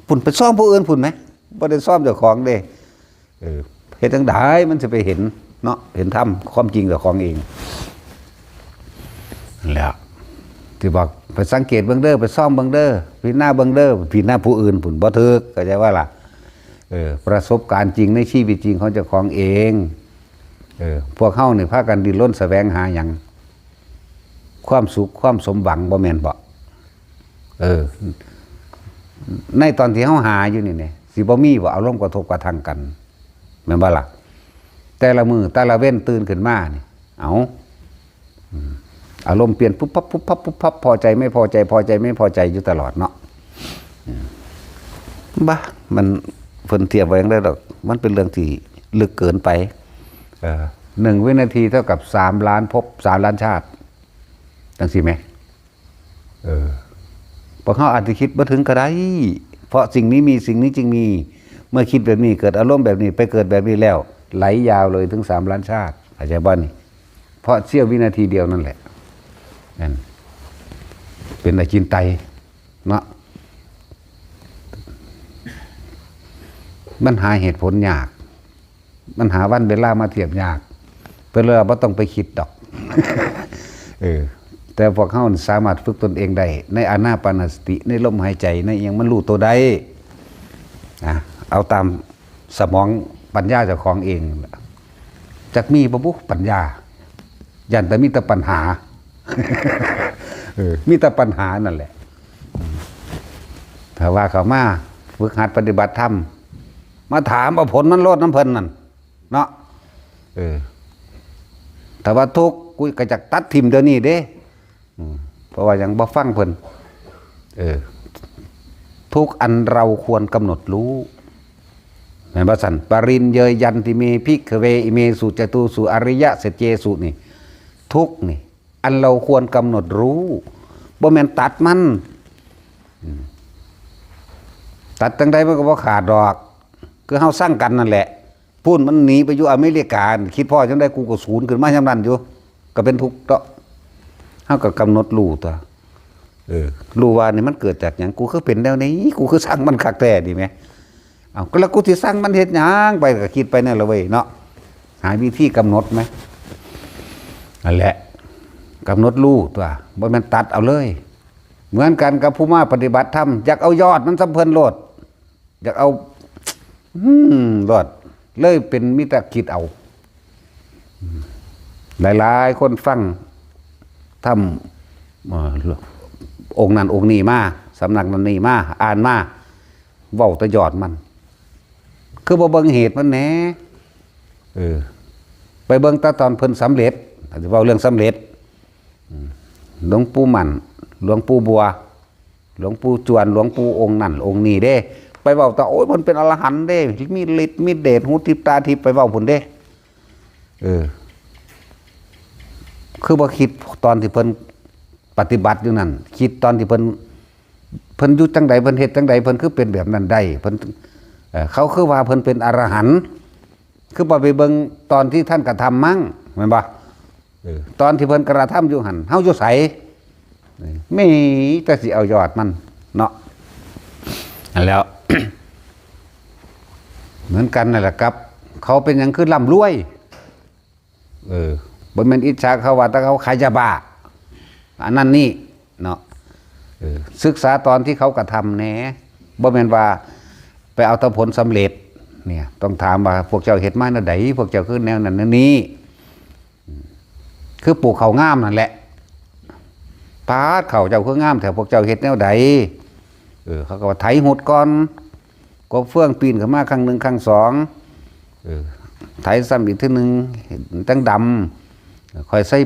พุ่นไปซ่อมผู้อื่นพุ่นแหม บ่ได้ซ่อมเจ้าของเด้ เออ เฮ็ดจั่งใดมันสิไปเห็นเนาะ เห็นธรรมความจริงเจ้าของเอง นั่นแหละ ที่บอกไปสังเกตเบิ่งเด้อ ไปซ่อมเบิ่งเด้อ พิจารณาเบิ่งเด้อ พิจารณาผู้อื่นพุ่นบ่ถูก เข้าใจว่าล่ะ เออ ประสบการณ์จริงในชีวิตจริงของเจ้าของเอง เออ พวกเฮานี่พากันดิ้นรนแสวงหาหยัง ความสุขความสมหวัง บ่แม่นบ่ เออ ในตอนที่เฮาหาอยู่นี่เนี่ย สิบ่มีบ่อารมณ์กระทบกระทั่งกัน แม่นบ่ล่ะ แต่ละมื้อแต่ละเว็นตื่นขึ้นมานี่ เอา อืม อารมณ์เปลี่ยนปุ๊บปั๊บปุ๊บปั๊บปุ๊บปั๊บ พอใจไม่พอใจ พอใจไม่พอใจอยู่ตลอดเนาะ อืม บ่า มัน เพิ่นเทียบไว้จั่งใดดอก มันเป็นเรื่องที่ลึกเกินไป เอ่อ หนึ่งวินาทีเท่ากับสามล้านภพ สามล้านชาติ จั่งซี้แหม เออ พวกเฮาอาจจะคิดบ่ถึงก็ได้ เพราะสิ่งนี้มี สิ่งนี้จึงมี เมื่อคิดแบบนี้ เกิดอารมณ์แบบนี้ ไปเกิดแบบนี้แล้ว ไหลยาวเลยถึงสามล้านชาติ เข้าใจบ่นี่ เพราะเสี้ยววินาทีเดียวนั่นแหละ นั่น เป็นอจินไตยเนาะ มันหาเหตุผลยาก มันหาวันเวลามาเทียบยาก เพิ่นเลยว่าบ่ต้องไปคิดดอก เออ แต่พวกเฮานี่สามารถฝึกตนเองได้ ในอานาปานสติ ในลมหายใจ ในอิหยังมันรู้ตัวได้ นะ เอาตามสมองปัญญาเจ้าของเอง จักมีบ่บุปัญญา ย่านแต่มีแต่ปัญหา เออ มีแต่ปัญหานั่นแหละ ถ้าว่าเขามาฝึกหัดปฏิบัติธรรม มาถามเอาผลมันโลดนำเพิ่นนั่น เนาะ เออ ถ้าว่าทุกข์ กูก็จักตัดถิ่มเดี๋ยวนี้เด้ อืม เพราะว่ายังบ่ฟังเพิ่น เออ ทุกข์อันเราควรกำหนดรู้ แม่นบ่ซั่น ปริญเยยันติเม ภิกขเว อิเมสุจตุสุ อริยสัจเจสุ นี่ ทุกข์นี่ อันเราควรกำหนดรู้ บ่แม่นตัดมัน อืม ตัดจั่งใดมันก็บ่ขาดดอก คือเฮาซังกันนั่นแหละ พู้นมันหนีไปอยู่อเมริกา คิดพ้อจั่งใด กูก็สูญขึ้นมาส่ำนั้นอยู่ ก็เป็นทุกข์เนาะ เฮาก็กำหนดรู้ตั๊ว เออ รู้ว่านี่มันเกิดจากหยัง กูคือเป็นแนวนี้ กูคือซังมันคักแท้นี่แหม เอ้า ก็แล้วกูสิซังมันเฮ็ดหยัง ไปก็คิดไปนั่นล่ะเว้ยเนาะ หาวิธีกำหนดแหม นั่นแหละ กำหนดรู้ตั๊ว บ่แม่นตัดเอาเลย เหมือนกันกับผู้มาปฏิบัติธรรม อยากเอายอดมันส่ำเพิ่นโลด อยากเอา อืม โลด เลยเป็นมีแต่คิดเอา หลายๆ คนฟังธรรม เอ่อ องค์นั้นองค์นี้มา สำนักนั้นนี่มา อ่านมา เว้าแต่ยอดมัน คือบ่เบิ่งเหตุมันแหน่ เออ ไปเบิ่งแต่ตอนเพิ่นสำเร็จ อาจจะเว้าเรื่องสำเร็จ อืม หลวงปู่มั่น หลวงปู่บัว หลวงปู่จวน หลวงปู่องค์นั่นองค์นี้เด้ ไปเว้าแต่ โอ้ย เพิ่นเป็นอรหันต์เด้ มีฤทธิ์มีเดช หูทิพย์ตาทิพย์ ไปเว้าพุ้นเด้ เออ คือบ่คิดตอนที่เพิ่นปฏิบัติอยู่นั่น คิดตอนที่เพิ่น เพิ่นอยู่จั่งใด เพิ่นเฮ็ดจั่งใด เพิ่นคือเป็นแบบนั้นได้ เพิ่น เอ่อ เขาคือว่าเพิ่นเป็นอรหันต์ คือบ่ไปเบิ่งตอนที่ท่านกระทำมั้ง แม่นบ่ เออ ตอนที่เพิ่นกระทำอยู่หั่น เฮาอยู่ไส เออ มีแต่สิเอายอดมันเนาะ นั่นแหล้ว เหมือนกันนั่นแหละครับ เขาเป็นหยังคือร่ำรวย เออ บ่แม่นอิจฉาเขาว่าแต่เขาขายยาบ้า อันนั้นนี่เนาะ เออ ศึกษาตอนที่เขากระทำแหน่ บ่แม่นว่าไปเอาแต่ผลสำเร็จ เนี่ย ต้องถามว่าพวกเจ้าเฮ็ดมาแนวใด พวกเจ้าคือแนวนั้นแนวนี้ คือปลูกข้าวงามนั่นแหละ ปาดข้าวเจ้าคืองามแท้ พวกเจ้าเฮ็ดแนวใด เออ เขาก็ว่าไถหุดก่อน กบเฟืองปีนขึ้นมาครั้งหนึ่งครั้งสอง เออ ไถซ้ำอีกเทื่อหนึ่ง จั่งดำ ค่อยใส่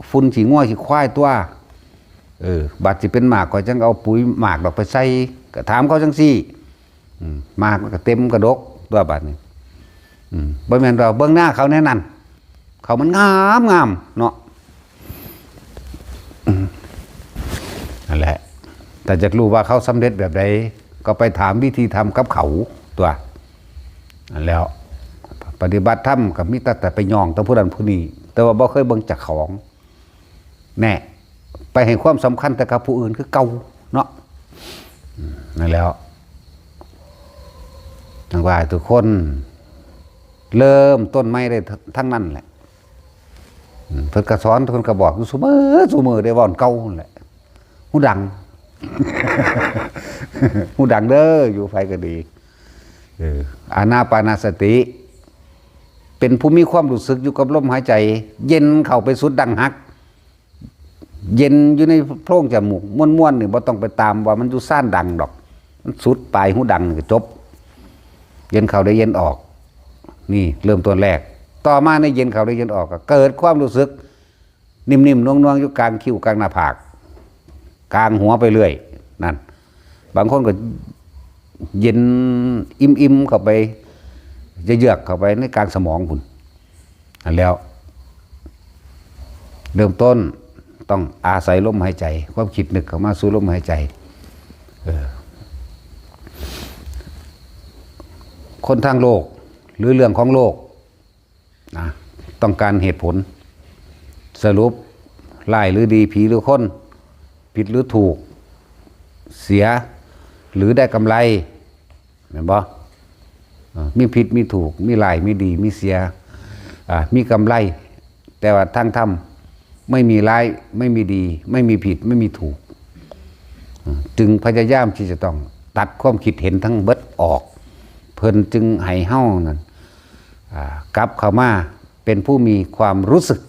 ฝุ่นขี้งัวขี้ควายตั๊ว เออ บัดสิเป็นหมาก ค่อยจั่งเอาปุ๋ยหมากดอกไปใส่ ก็ถามเขาจั่งซี้ อืม หมากมันก็เต็มกระดกตั๊วบัดนี้ อืม บ่แม่นว่าเบิ่งหน้าเขาแนวนั้น เขามันงามงามเนาะ อืม นั่นแหละ แต่อยากรู้ว่าเขาสำเร็จแบบใด ก็ไปถามวิธีทำกับเขาตั๊ว นั่นแหล้ว ปฏิบัติธรรมก็มีแต่ แต่ไปย่องแต่ผู้นั้นผู้นี้ แต่ว่าบ่เคยเบิ่งเจ้าของ แน่ ไปให้ความสำคัญแต่กับผู้อื่นคือเก่าเนาะ อืม นั่นแหล้ว จั่งว่าทุกคน เริ่มต้นใหม่ได้ทั้งนั้นแหละ อืม เพิ่นก็สอน เพิ่นก็บอกอยู่ซุมื้อซุมื้อ ได้เว้าเก่านั่นแหละ หูดัง หูดังเด้อ อยู่ไผก็ดี เออ อานาปานสติ เป็นผู้มีความรู้สึกอยู่กับลมหายใจ เย็นเข้าไปสุดดั้งหัก เย็นอยู่ในโพรงจมูก ม่วนๆ นี่บ่ต้องไปตามว่ามันอยู่ซ่านดังดอก มันสุดปลายหูดังนี่ก็จบ เย็นเข้าได้เย็นออก นี่เริ่มต้นแรก ต่อมาในเย็นเข้าได้เย็นออก ก็เกิดความรู้สึก นิ่มๆ นวลๆ อยู่กลางคิ้วกลางหน้าผาก กลางหัวไปเรื่อย นั่น บางคนก็เย็นอิ่มๆ เข้าไป เยือกๆ เข้าไปในกลางสมองพุ้น อันแล้ว เริ่มต้นต้องอาศัยลมหายใจ ความคิดนึกเข้ามาสู่ลมหายใจ เออ คนทางโลก หรือเรื่องของโลก นะ ต ต้องการเหตุผล สรุป ร้ายหรือดี ผีหรือคน ผิดหรือถูก เสียหรือได้กำไร แม่นบ่ อ่า มีผิดมีถูก มีร้ายมีดี มีเสีย อ่า มีกำไร แต่ว่าทางธรรมไม่มีร้าย ไม่มีดี ไม่มีผิด ไม่มีถูก อ่า จึงพยายามที่จะต้องตัดความคิดเห็นทั้งเบิดออก เพิ่นจึงให้เฮานั่น อ่า กลับเข้ามาเป็นผู้มีความรู้สึก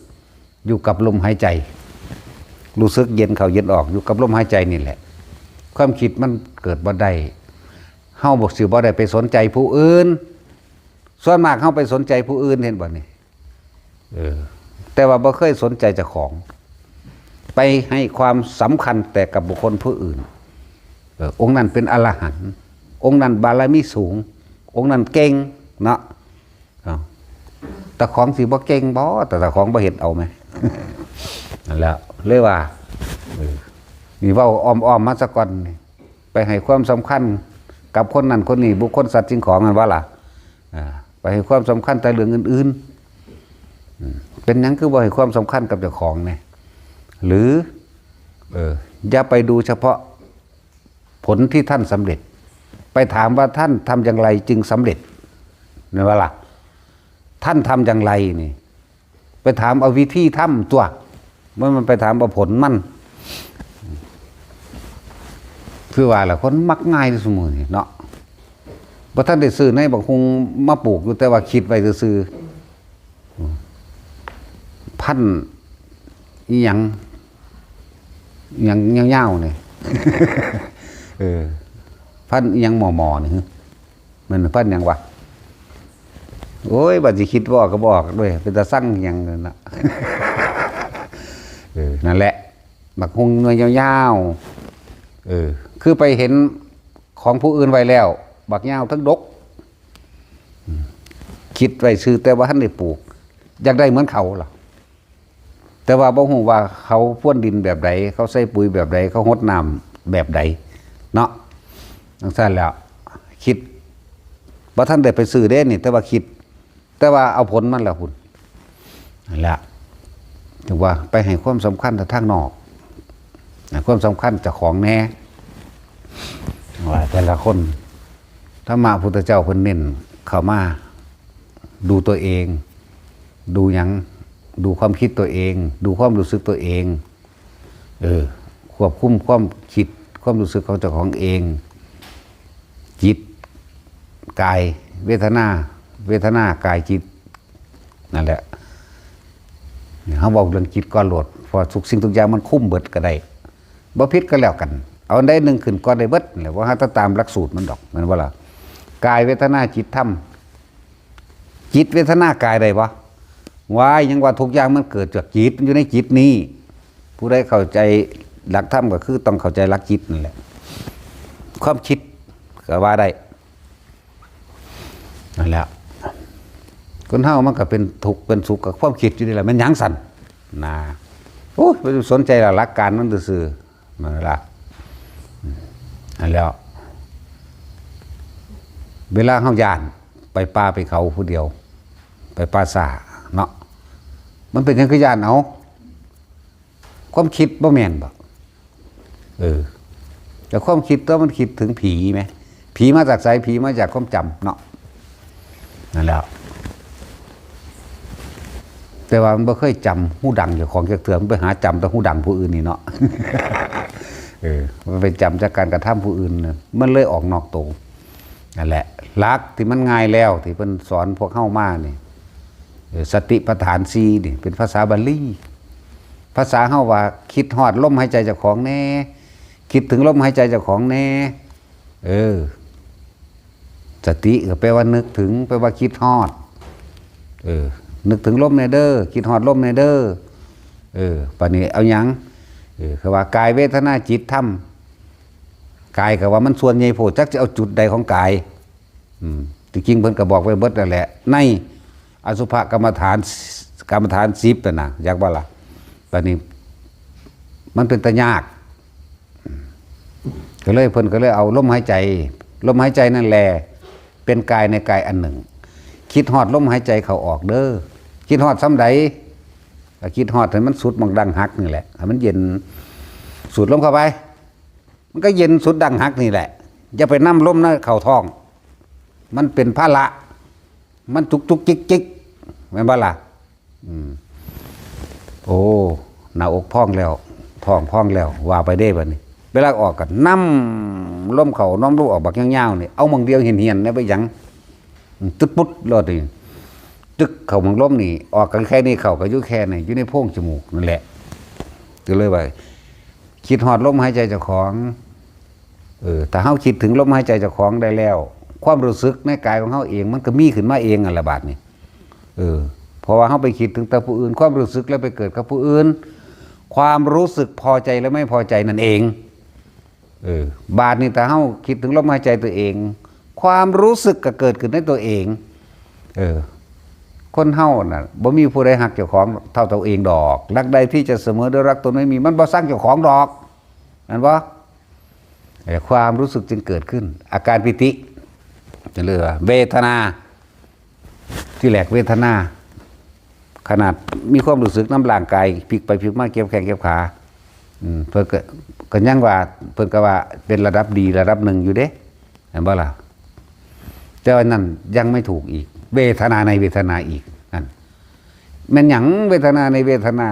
อยู่กับลมหายใจ รู้สึกเย็นเข้าเย็นออกอยู่กับลมหายใจนี่แหละ ความคิดมันเกิดบ่ได้ เฮาบ่สิบ่ได้ไปสนใจผู้อื่น ส่วนมากเฮาไปสนใจผู้อื่น เห็นบ่นี่ เออ แต่ว่าบ่เคยสนใจเจ้าของ ไปให้ความสำคัญแต่กับบุคคลผู้อื่น เออ องค์นั้นเป็นอรหันต์ องค์นั้นบารมีสูง องค์นั้นเก่งเนาะ อ้าว แต่ของสิบ่เก่งบ่ แต่เจ้าของบ่เฮ็ดเอาแหม นั่นแหละ เลยว่า เออ นี่เว้าอ้อมๆมาซะก่อนนี่ ไปให้ความสำคัญกับคนนั้นคนนี้ บุคคลสัตว์สิ่งของ แม่นบ่ล่ะ อ่า ไปให้ความสำคัญแต่เรื่องอื่นๆ อืม เป็นหยังคือบ่ให้ความสำคัญกับเจ้าของแหน่ หรือ เออ อย่าไปดูเฉพาะผลที่ท่านสำเร็จ ไปถามว่าท่านทำอย่างไรจึงสำเร็จ แม่นบ่ล่ะ ท่านทำอย่างไรนี่ ไปถามเอาวิธีทำตั๊ว มัน มันไปถามเอาผลมัน คือว่าล่ะ คนมักง่ายซุมื้อนี้เนาะ บ่ทันได้ซื้อในบักฮุ่งมาปลูกอยู่ แต่ว่าคิดไว้ซื่อๆ พันธุ์อิหยัง อิหยังยาวๆนี่ เออ พันธุ์อิหยังหมอๆนี่ มันพันธุ์หยังวะ โอ้ย บัดสิคิดบ่ออกก็บ่ออกเด้ เป็นตาซังหยังนั่นน่ะ เออ นั่นแหละ บักฮุ่งหน่วยยาวๆ เออ คือไปเห็นของผู้อื่นไว้แล้ว บักยาวทั้งดก อืม คิดไว้ซื่อแต่ว่าทันได้ปลูก อยากได้เหมือนเขาล่ะ แต่ว่าบ่ฮู้ว่าเขาพรวนดินแบบใด เขาใส่ปุ๋ยแบบใด เขารดน้ำแบบใด เนาะ จั่งซั้นแหล้ว คิด บ่ทันได้ไปซื้อเด้นี่ แต่ว่าคิด แต่ว่าเอาผลมันแล้วพุ้น นั่นแหละ ถึงว่าไปให้ความสำคัญแต่ทางนอก ให้ความสำคัญเจ้าของแหน่ ว่าแต่ละคน ธรรมะพุทธเจ้าเพิ่นเน้นเข้ามา ดูตัวเอง ดูหยัง ดูความคิดตัวเอง ดูความรู้สึกตัวเอง เออ ควบคุมความคิด ความรู้สึกของเจ้าของเอง จิต กาย เวทนา เวทนา กาย จิต นั่นแหละ เฮาเว้าเรื่องจิตก่อนโลด เพราะทุกสิ่งทุกอย่างมันคุมเบิดก็ได้ บ่ผิดก็แล้วกัน เอาอันใดหนึ่งขึ้นก่อนได้เบิดนั่นแหละ ว่าหาแต่ตามหลักสูตรมันดอก แม่นบ่ล่ะ กาย เวทนา จิต ธรรม จิต เวทนา กาย ได้บ่ ว้าย ยังว่าทุกอย่างมันเกิดจากจิต มันอยู่ในจิตนี้ ผู้ใดเข้าใจหลักธรรมก็คือต้องเข้าใจหลักจิตนั่นแหละ ความคิดก็ว่าได้ นั่นแหละ คนเฮามันก็เป็นทุกข์เป็นสุขกับความคิดอยู่นี่แหละ แม่นหยังสั่น นะ โอ้ย บ่สนใจละ หลักการมันซื่อๆ นั่นล่ะ อืม นั่นแหล้ว เวลาเฮาย้าน ไปป่าไปเขาผู้เดียว ไปป่าช้าเนาะ มันเป็นหยังคือย้าน เอา ความคิดบ่แม่นบ่ เออ แต่ความคิดตัวมันคิดถึงผีไหม ผีมาจากไส ผีมาจากความจำเนาะ นั่นแหละ แต่ว่ามันบ่เคยจำฮูดังเจ้าของจักเทื่อ มันไปหาจำแต่ฮูดังผู้อื่นนี่เนาะ เออ มันไปจำจากการกระทำผู้อื่นน่ะ มันเลยออกนอกตัว นั่นแหละ หลักที่มันง่ายแล้ว ที่เพิ่นสอนพวกเฮามานี่ เออ สติปัฏฐานสี่นี่ เป็นภาษาบาลี ภาษาเฮาว่า คิดฮอดลมหายใจเจ้าของแหน่ คิดถึงลมหายใจเจ้าของแหน่ เออ สติก็แปลว่านึกถึง แปลว่าคิดฮอด เออ นึกถึงลมแหน่เด้อ คิดฮอดลมแหน่เด้อ เออ บัดนี้เอาหยัง เออ คือว่ากาย เวทนา จิต ธรรม กายก็ว่ามันส่วนใหญ่โพด จักสิเอาจุดใดของกาย อืม ที่จริงเพิ่นก็บอกไว้เบิดนั่นแหละ ในอสุภกรรมฐาน กรรมฐานสิบนั่นน่ะ อยากว่าล่ะ บัดนี้ มันเป็นตายาก ก็เลยเพิ่นก็เลยเอาลมหายใจ ลมหายใจนั่นแหละ เป็นกายในกายอันหนึ่ง คิดฮอดลมหายใจเข้าออกเด้อ คิดฮอดส่ำใด ก็คิดฮอดให้มันสุดหม่องดั้งหักนี่แหละ ให้มันเย็น สูดลมเข้าไป มันก็เย็นสุดดั้งหักนี่แหละ อย่าไปนำลมนะเข้าท้อง มันเป็นภาระ มันจุกจุกจิกจิก แม่นบ่ล่ะ อืม โอ้ หน้าอกพองแล้ว ท้องพองแล้ว ว่าไปเด้บัดนี้ เวลาออกก็นำลมเข้านำลมออกบักยาวๆนี่ เอาหม่องเดียวเหี่ยนๆนะ ไปหยัง อืม ตึ๊ดปุ๊ดโลดนี่ ตึกเข้าหม่องลมนี่ ออกกันแค่นี้ เข้าก็อยู่แค่นี้ อยู่ในโพรงจมูกนั่นแหละ ก็เลยว่า คิดฮอดลมหายใจเจ้าของ เออ ถ้าเฮาคิดถึงลมหายใจเจ้าของได้แล้ว ความรู้สึกในกายของเฮาเอง มันก็มีขึ้นมาเองนั่นแหละบาดนี้ เออ เพราะว่าเฮาไปคิดถึงแต่ผู้อื่น ความรู้สึกแล้วไปเกิดกับผู้อื่น ความรู้สึกพอใจและไม่พอใจนั่นเอง เออ บาดนี้ถ้าเฮาคิดถึงลมหายใจตัวเอง ความรู้สึกก็เกิดขึ้นในตัวเอง เออ คนเฮาน่ะ บ่มีผู้ใดฮักเจ้าของเท่าตัวเองดอก รักใดที่จะเสมอด้วยรักตนไม่มี มันบ่ซังเจ้าของดอก แม่นบ่ เอ่อ ความรู้สึกจึงเกิดขึ้น อาการปีติ จะเรียกว่าเวทนา ที่แรกเวทนา ขนาดมีความรู้สึกนำร่างกาย พลิกไปพลิกมา เก็บแข้งเก็บขา อืม เพิ่นก็ ก็ยังว่า เพิ่นก็ว่าเป็นระดับดีระดับหนึ่งอยู่เด้ แม่นบ่ล่ะ แต่ว่านั่นยังไม่ถูกอีก เวทนาในเวทนาอีก นั่น แม่นหยังเวทนาในเวทนา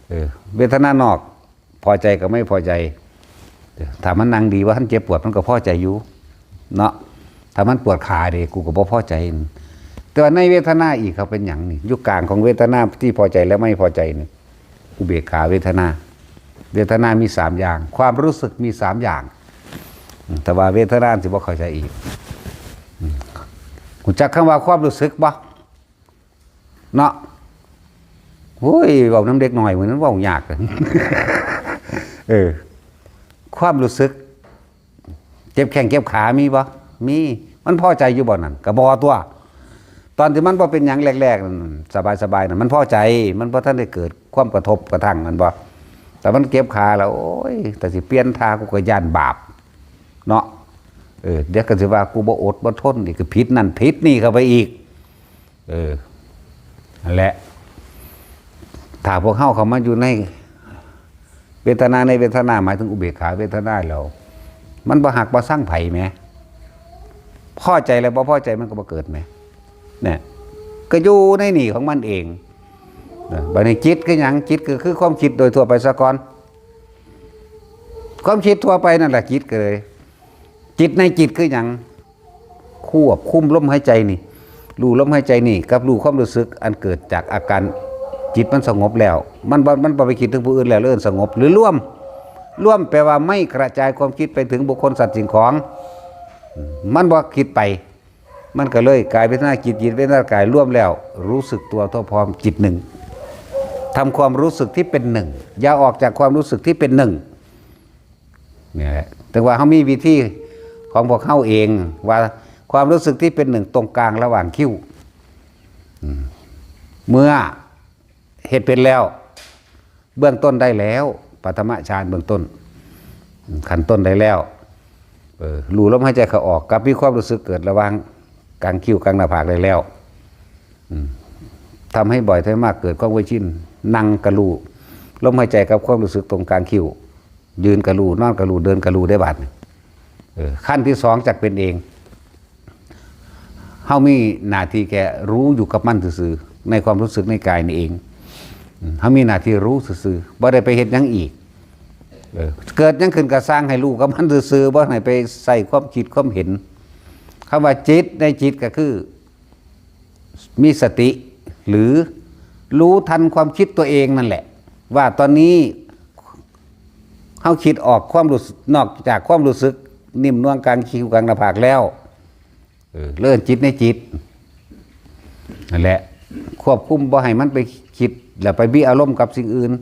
เออ เวทนานอก พอใจกับไม่พอใจ เออ ถ้ามันนั่งดี บ่ทันเจ็บปวด มันก็พอใจอยู่ เนาะ ถ้ามันปวดขาเด้ กูก็บ่พอใจ แต่ว่าในเวทนาอีก เขาเป็นหยังนี่ อยู่กลางของเวทนาที่พอใจและไม่พอใจนี่ อุเบกขาเวทนา เวทนามีสามอย่าง ความรู้สึกมีสามอย่าง อืม แต่ว่าเวทนาสิบ่เข้าใจอีก อืม รู้จักคำว่าความรู้สึกบ่ เนาะ โอ้ย เว้านำเด็กน้อยมื้อนั้นเว้ายาก เออ ความรู้สึก เจ็บแข้งเจ็บขามีบ่ มี มันพอใจอยู่บ่นั่น ก็บ่ตั๊ว ตอนที่มันบ่เป็นหยังแรกๆนั่น สบายๆนั่น มันพอใจ มันบ่ทันได้เกิดความกระทบกระทั่ง แม่นบ่ แต่มันเจ็บขาแล้ว โอ้ย แต่สิเปลี่ยนท่า กูก็ย้านบาป เนาะ เออ เดี๋ยวก็สิว่ากูบ่อดบ่ทนอีก ก็ผิดนั่นผิดนี่เข้าไปอีก เออ นั่นแหละ ถ้าพวกเฮาเข้ามาอยู่ในเวทนา ในเวทนา หมายถึงอุเบกขาเวทนาแล้ว มันบ่ฮักบ่ซังไผแหม พอใจแล้วบ่พอใจมันก็บ่เกิดแหม เนี่ย ก็อยู่ในนี่ของมันเอง เออ บัดนี้จิตคือหยัง จิตก็คือความคิดโดยทั่วไปซะก่อน ความคิดทั่วไปนั่นแหละจิตก็เลย จิตในจิตคือหยัง ควบคุมลมหายใจนี่ รู้ลมหายใจนี่ กับรู้ความรู้สึกอันเกิดจากอาการจิตมันสงบแล้ว มันบ่ มันบ่ไปคิดถึงผู้อื่นแล้ว เริ่มสงบ หรือรวม รวมแปลว่าไม่กระจายความคิดไปถึงบุคคลสัตว์สิ่งของ มันบ่คิดไป มันก็เลยกายเวทนาจิต จิตเวทนากายรวมแล้ว รู้สึกตัวทั่วพร้อมจิตหนึ่ง ทำความรู้สึกที่เป็นหนึ่ง อย่าออกจากความรู้สึกที่เป็นหนึ่ง เนี่ยแหละ แต่ว่าเขามีวิธีของพวกเขาเอง ว่าความรู้สึกที่เป็นหนึ่งตรงกลางระหว่างคิ้ว อืม เมื่อเฮ็ดเป็นแล้ว เบื้องต้นได้แล้ว ปฐมฌานเบื้องต้น ขั้นต้นได้แล้ว เออ รู้ลมหายใจเข้าออก กับมีความรู้สึกเกิดระหว่างกลางคิ้วกลางหน้าผากได้แล้ว อืม ทำให้บ่อย ทำให้มาก เกิดความเคยชิน นั่งก็รู้ลมหายใจกับความรู้สึกตรงกลางคิ้ว ยืนก็รู้ นอนก็รู้ เดินก็รู้ ได้บาดนี่ เออ ขั้นที่สองจักเป็นเอง เฮามีหน้าที่แค่รู้อยู่กับมันซื่อๆ ในความรู้สึกในกายนี่เอง อืม เฮามีหน้าที่รู้ซื่อๆ บ่ได้ไปเฮ็ดหยังอีก เออ เกิดหยังขึ้นก็ซ่างให้รู้กับมันซื่อๆ บ่ให้ไปใส่ความคิดความเห็น คำว่าจิตในจิตก็คือ มีสติ หรือรู้ทันความคิดตัวเองนั่นแหละ ว่าตอนนี้เฮาคิดออกความรู้สึก นอกจากความรู้สึกนิ่มนวลกลางคิ้วกลางหน้าผากแล้ว เออ เริ่มจิตในจิต นั่นแหละ ควบคุมบ่ให้มันไปคิด แล้วไปมีอารมณ์กับสิ่งอื่น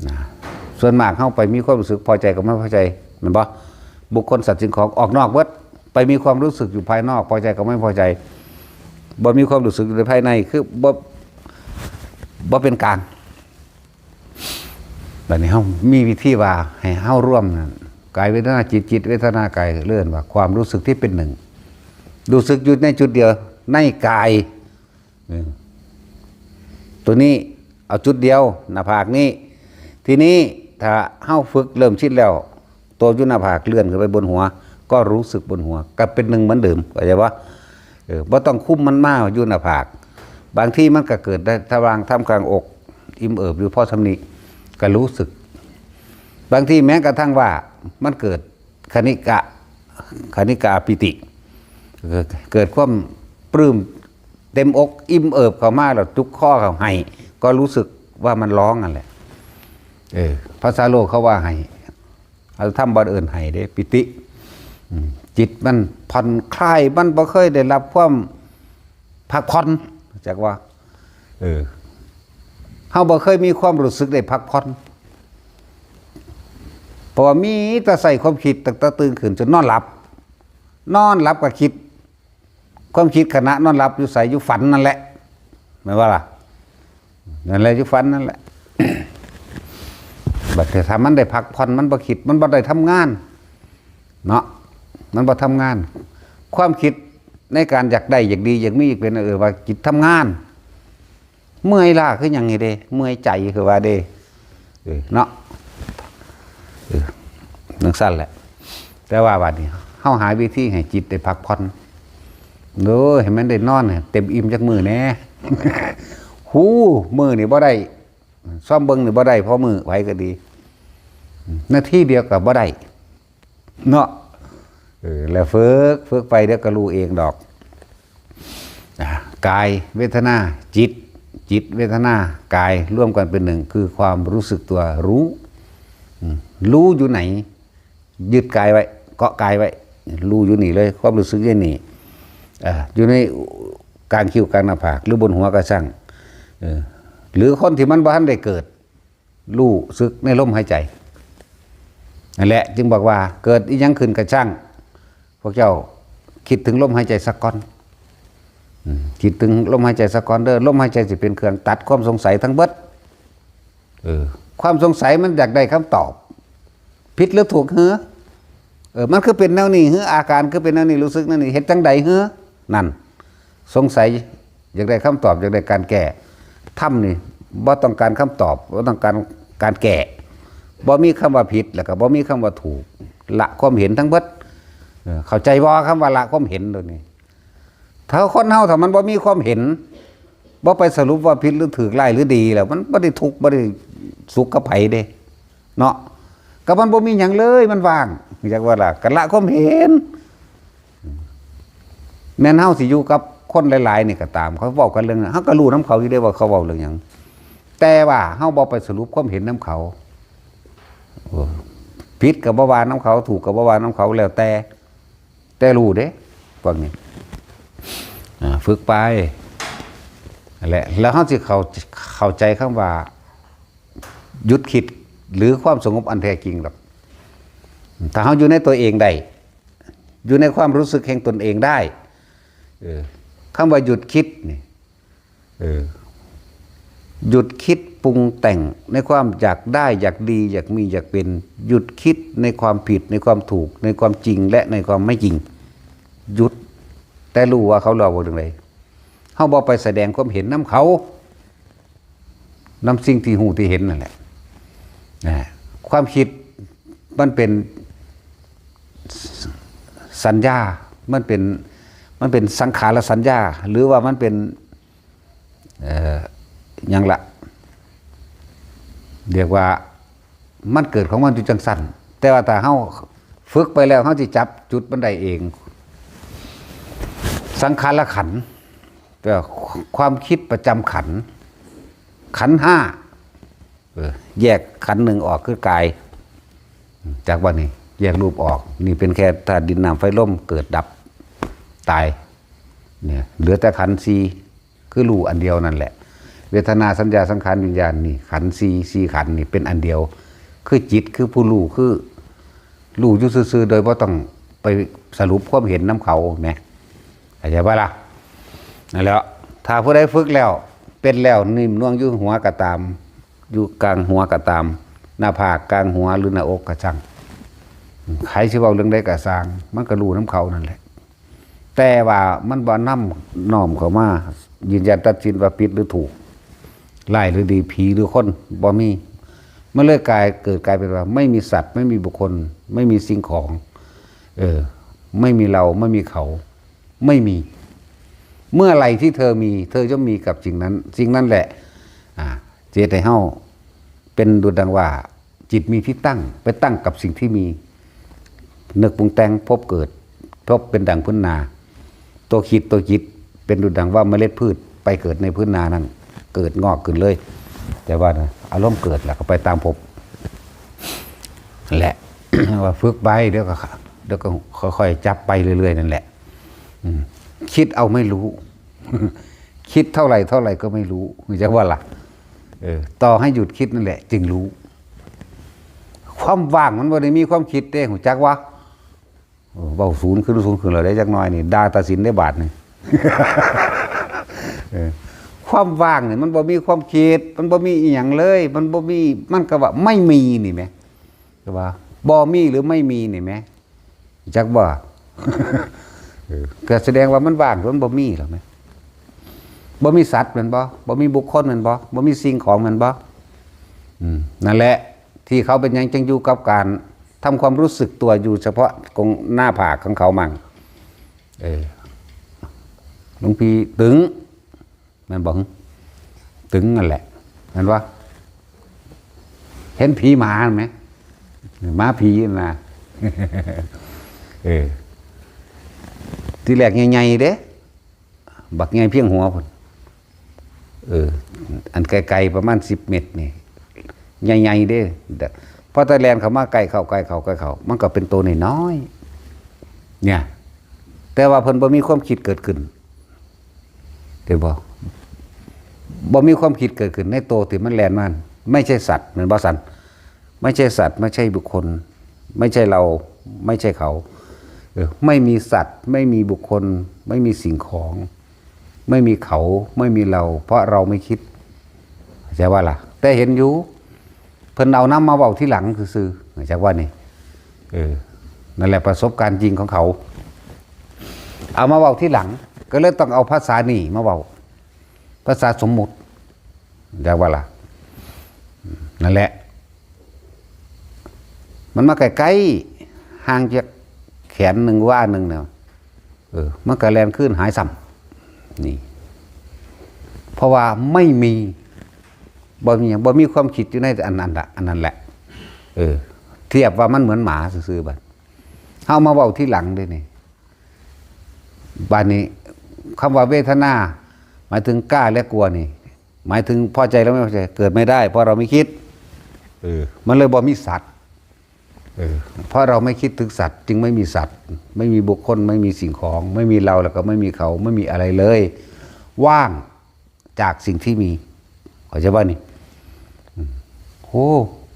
นะ ส่วนมากเฮาไปมีความรู้สึกพอใจกับไม่พอใจ แม่นบ่ บุคคลสัตว์สิ่งของออกนอกเบิด ไปมีความรู้สึกอยู่ภายนอก พอใจกับไม่พอใจ บ่มีความรู้สึกอยู่ในภายใน คือบ่ บ่เป็นกลาง บัดนี้เฮามีวิธีว่าให้เฮารวมนั่น กายเวทนาจิต จิตเวทนากาย เรียกว่าความรู้สึกที่เป็นหนึ่ง รู้สึกอยู่ในจุดเดียว ในกาย เออ ตัวนี้เอาจุดเดียว หน้าผากนี่ ทีนี้ถ้าเฮาฝึกเริ่มชินแล้ว ตัวอยู่หน้าผากเลื่อนขึ้นไปบนหัว ก็รู้สึกบนหัว ก็เป็นหนึ่งเหมือนเดิม เข้าใจปะ? เออ บ่ต้องคุมมันมาอยู่หน้าผาก บางทีมันก็เกิดได้ ถ้าวางท่ามกลางอก อิ่มเอิบอยู่พอสำนี้ ก็รู้สึก บางทีแม้กระทั่งว่ามันเกิดคณิกะ คณิกาปีติ เกิดความปลื้มเต็มอก อิ่มเอิบเข้ามาแล้วจุกคอเข้าให้ ก็รู้สึกว่ามันร้องนั่นแหละ เออ ภาษาโลกเขาว่าให้ เอาทำบ่อนอื่นให้เด้ ปีติ อืม จิตมันผ่อนคลาย มันบ่เคยได้รับความพักผ่อน จักว่า เออ เฮาบ่เคยมีความรู้สึกได้พักผ่อน เพราะว่ามีแต่ใส่ความคิดตั้งแต่ตื่นขึ้นจนนอนหลับ นอนหลับก็คิด ความคิดขณะนอนหลับอยู่ไส อยู่ฝันนั่นแหละ แม่นบ่ล่ะ? นั่นแหละ อยู่ฝันนั่นแหละ บัดถ้ามันได้พักผ่อน มันบ่คิด มันบ่ได้ทำงาน เนาะ มันบ่ทำงาน ความคิดในการอยากได้ อยากดี อยากมี อยากเป็น เออ ว่าจิตทำงาน เมื่อยล้าคือหยังนี่เด้ เมื่อยใจคือว่าเด้ เออ เนาะ เออ จั่งซั้นแหละ แต่ว่าบัดนี้ เฮาหาวิธีให้จิตได้พักผ่อน โอ้ย ให้มันได้นอนให้เต็มอิ่มจักมื้อแหน่ ฮู้ มื้อนี่บ่ได้ ซ่อมเบิ่งนี่บ่ได้ พอมื้อ ไผก็ดี นาทีเดียวก็บ่ได้ เนาะ เออ แล้วฝึก ฝึกไปเดี๋ยวก็รู้เองดอก อ่ะ กาย เวทนา จิต จิต เวทนา กาย รวมกันเป็นหนึ่ง คือความรู้สึกตัวรู้ อืม รู้อยู่ไหน ยึดกายไว้ เกาะกายไว้ รู้อยู่นี่เลย ความรู้สึกอยู่นี่ อ่า อยู่ในกลางคิ้วกลางหน้าผาก หรือบนหัวก็ช่าง เออ หรือคนที่มันบ่ทันได้เกิด รู้สึกในลมหายใจ นั่นแหละ จึงบอกว่าเกิดอิหยังขึ้นก็ช่าง พวกเจ้าคิดถึงลมหายใจสักก่อน อืม คิดถึงลมหายใจสักก่อนเด้อ ลมหายใจสิเป็นเครื่องตัดความสงสัยทั้งเบิด เออ ความสงสัยมันอยากได้คำตอบ ผิดหรือถูกเหรอ? เออ มันคือเป็นแนวนี้เหรอ? อาการคือเป็นแนวนี้ รู้สึกแนวนี้ เฮ็ดจั่งใดเหรอ? นั่น สงสัย อยากได้คำตอบ อยากได้การแก้ ธรรมนี่บ่ต้องการคำตอบ บ่ต้องการการแก้ บ่มีคำว่าผิด แล้วก็บ่มีคำว่าถูก ละความเห็นทั้งเบิด เออ เข้าใจบ่ คำว่าละความเห็นตัวนี้? ถ้าคนเฮา ถ้ามันบ่มีความเห็น บ่ไปสรุปว่าผิดหรือถูก ร้ายหรือดีแล้ว มันบ่ได้ทุกข์ บ่ได้สุขกับไผเด้ เนาะ ก็มันบ่มีหยังเลย มันว่าง อยากว่าล่ะ ก็ละความเห็น แม่นเฮาสิอยู่กับคนหลายๆนี่ก็ตาม เขาเว้ากันเรื่องนั้น เฮาก็รู้นำเขาอยู่เด้ว่าเขาเว้าเรื่องหยัง แต่ว่าเฮาบ่ไปสรุปความเห็นนำเขา เออ ผิดก็บ่ว่านำเขา ถูกก็บ่ว่านำเขา แล้วแต่ แต่รู้เด้ พวกนี้ อ่า ฝึกไป นั่นแหละ แล้วเฮาสิเข้า เข้าใจคำว่า หยุดคิด หรือความสงบอันแท้จริงดอก ถ้าเฮาอยู่ในตัวเองได้ อยู่ในความรู้สึกแห่งตนเองได้ เออ คำว่าหยุดคิดนี่ เออ หยุดคิดปรุงแต่งในความอยากได้ อยากดี อยากมี อยากเป็น หยุดคิดในความผิด ในความถูก ในความจริง และในความไม่จริง หยุด แต่รู้ว่าเขาเว้าเรื่องใด เฮาบ่ไปแสดงความเห็นนำเขา นำสิ่งที่ฮู้ที่เห็นนั่นแหละ นะ ความคิดมันเป็นสัญญา มันเป็น มันเป็นสังขารสัญญา หรือว่ามันเป็น เอ่อ หยังละ เรียกว่ามันเกิดของมันอยู่จั่งซั้น แต่ว่าถ้าเฮาฝึกไปแล้ว เฮาสิจับจุดมันได้เอง สังขารขันธ์ แปลว่าความคิดประจำขันธ์ ขันธ์ห้า เออ แยกขันธ์หนึ่งออกคือกาย จากว่านี่แยกรูปออก นี่เป็นแค่ธาตุดินน้ำไฟลม เกิดดับตาย เนี่ย เหลือแต่ขันธ์สี่ คือรู้อันเดียวนั่นแหละ เวทนา สัญญา สังขาร วิญญาณ นี่ขันธ์สี่ สี่ขันธ์นี่เป็นอันเดียว คือจิต คือผู้รู้ คือรู้อยู่ซื่อๆ โดยบ่ต้องไปสรุปความเห็นนำเขาแหม เข้าใจบ่ล่ะ? นั่นแหละ ถ้าผู้ใดฝึกแล้ว เป็นแล้ว นิ่มนวลอยู่หัวก็ตาม อยู่กลางหัวก็ตาม หน้าผาก กลางหัว หรือหน้าอกก็ช่าง ไผสิเว้าเรื่องใดก็ซ่าง มันก็รู้นำเขานั่นแหละ แต่ว่ามันบ่นำน้อมเข้ามายืนยันตัดสินว่าผิดหรือถูก ร้ายหรือดี ผีหรือคน บ่มี มันเลยกลาย เกิดกลายเป็นว่า ไม่มีสัตว์ ไม่มีบุคคล ไม่มีสิ่งของ เออ ไม่มีเรา ไม่มีเขา ไม่มี เมื่อไหร่ที่เธอมี เธอย่อมมีกับสิ่งนั้น สิ่งนั้นแหละ อ่า สิเฮ็ดให้เฮาเป็นดุจดังว่า จิตมีที่ตั้ง ไปตั้งกับสิ่งที่มี นึกปรุงแต่ง พบเกิด พบเป็นดังพื้นนา ตัวคิด ตัวจิต เป็นดุจดังว่าเมล็ดพืชไปเกิดในพื้นนานั้น เกิดงอกขึ้นเลย แต่ว่านะ อารมณ์เกิดแล้วก็ไปตามพบ แหละ ว่าฝึกไป เดี๋ยวก็ เดี๋ยวก็ค่อยๆจับไปเรื่อยๆนั่นแหละ อืม คิดเอาไม่รู้ คิดเท่าไหร่เท่าไหร่ก็ไม่รู้ รู้จักว่าล่ะ เออ ต่อให้หยุดคิดนั่นแหละ จึงรู้ ความว่างมันบ่ได้มีความคิดเด้ รู้จักว่า เออ เว้าศูนย์ขึ้น ศูนย์ขึ้นแล้วได้จักหน่อยนี่ ด่าตัดสินได้บาดนี่ เออ ความว่างนี่มันบ่มีความคิด มันบ่มีอีหยังเลย มันบ่มี มันก็ว่าไม่มีนี่แหม ก็ว่าบ่มีหรือไม่มีนี่แหม จักบ่ เออ ก็แสดงว่ามันว่าง มันบ่มีแล้วแหม บ่มีสัตว์แม่นบ่ บ่มีบุคคลแม่นบ่ บ่มีสิ่งของแม่นบ่ อืม นั่นแหละ ที่เขาเป็นหยังจึงอยู่กับการทำความรู้สึกตัวอยู่เฉพาะตรงหน้าผากของเขามั่ง เออ หลวงพี่ตึง แม่นบ่ ตึงนั่นแหละ แม่นบ่ เห็นผีหมาไหม หมาผีนะ เออ ทีแรกใหญ่ๆเด้ บักใหญ่เพียงหัวพุ่น เออ อันไกลๆประมาณสิบเมตรนี่ ใหญ่ๆเด้ พอแต่แล่นเข้ามาใกล้เข้า ใกล้เข้า ใกล้เข้า มันก็เป็นตัวน้อยๆ เนี่ย แต่ว่าเพิ่นบ่มีความคิดเกิดขึ้น เห็นบ่ บ่มีความคิดเกิดขึ้นในตัวที่มันแล่นมา ไม่ใช่สัตว์ แม่นบ่สัน ไม่ใช่สัตว์ ไม่ใช่บุคคล ไม่ใช่เรา ไม่ใช่เขา เออ ไม่มีสัตว์ ไม่มีบุคคล ไม่มีสิ่งของ ไม่มีเขา ไม่มีเรา เพราะเราไม่คิด เข้าใจว่าล่ะ แต่เห็นอยู่ เพิ่นเอานำมาเว้าทีหลังซื่อๆ เข้าใจว่านี่ เออ นั่นแหละประสบการณ์จริงของเขา เอามาเว้าทีหลัง ก็เลยต้องเอาภาษานี่มาเว้า ภาษาสมมุติ เข้าใจว่าล่ะ นั่นแหละ มันมาใกล้ๆ ห่างจากแขนหนึ่งวาหนึ่งเนี่ย เออ มันก็แล่นคืนหายซ้ำ นี่ เพราะว่าไม่มี บ่มีหยัง บ่มีความคิดอยู่ในอันนั้นละ อันนั้นแหละ เออ เทียบว่ามันเหมือนหมาซื่อๆ บัด เฮามาเว้าทีหลังเด้นี่ บัดนี้ คำว่าเวทนา หมายถึงกล้าและกลัวนี่ หมายถึงพอใจและไม่พอใจ เกิดไม่ได้ เพราะเราไม่คิด เออ มันเลยบ่มีสัตว์ เออ เพราะเราไม่คิดถึงสัตว์ จึงไม่มีสัตว์ ไม่มีบุคคล ไม่มีสิ่งของ ไม่มีเรา แล้วก็ไม่มีเขา ไม่มีอะไรเลย ว่างจากสิ่งที่มี เข้าใจบ่นี่ อืม โอ้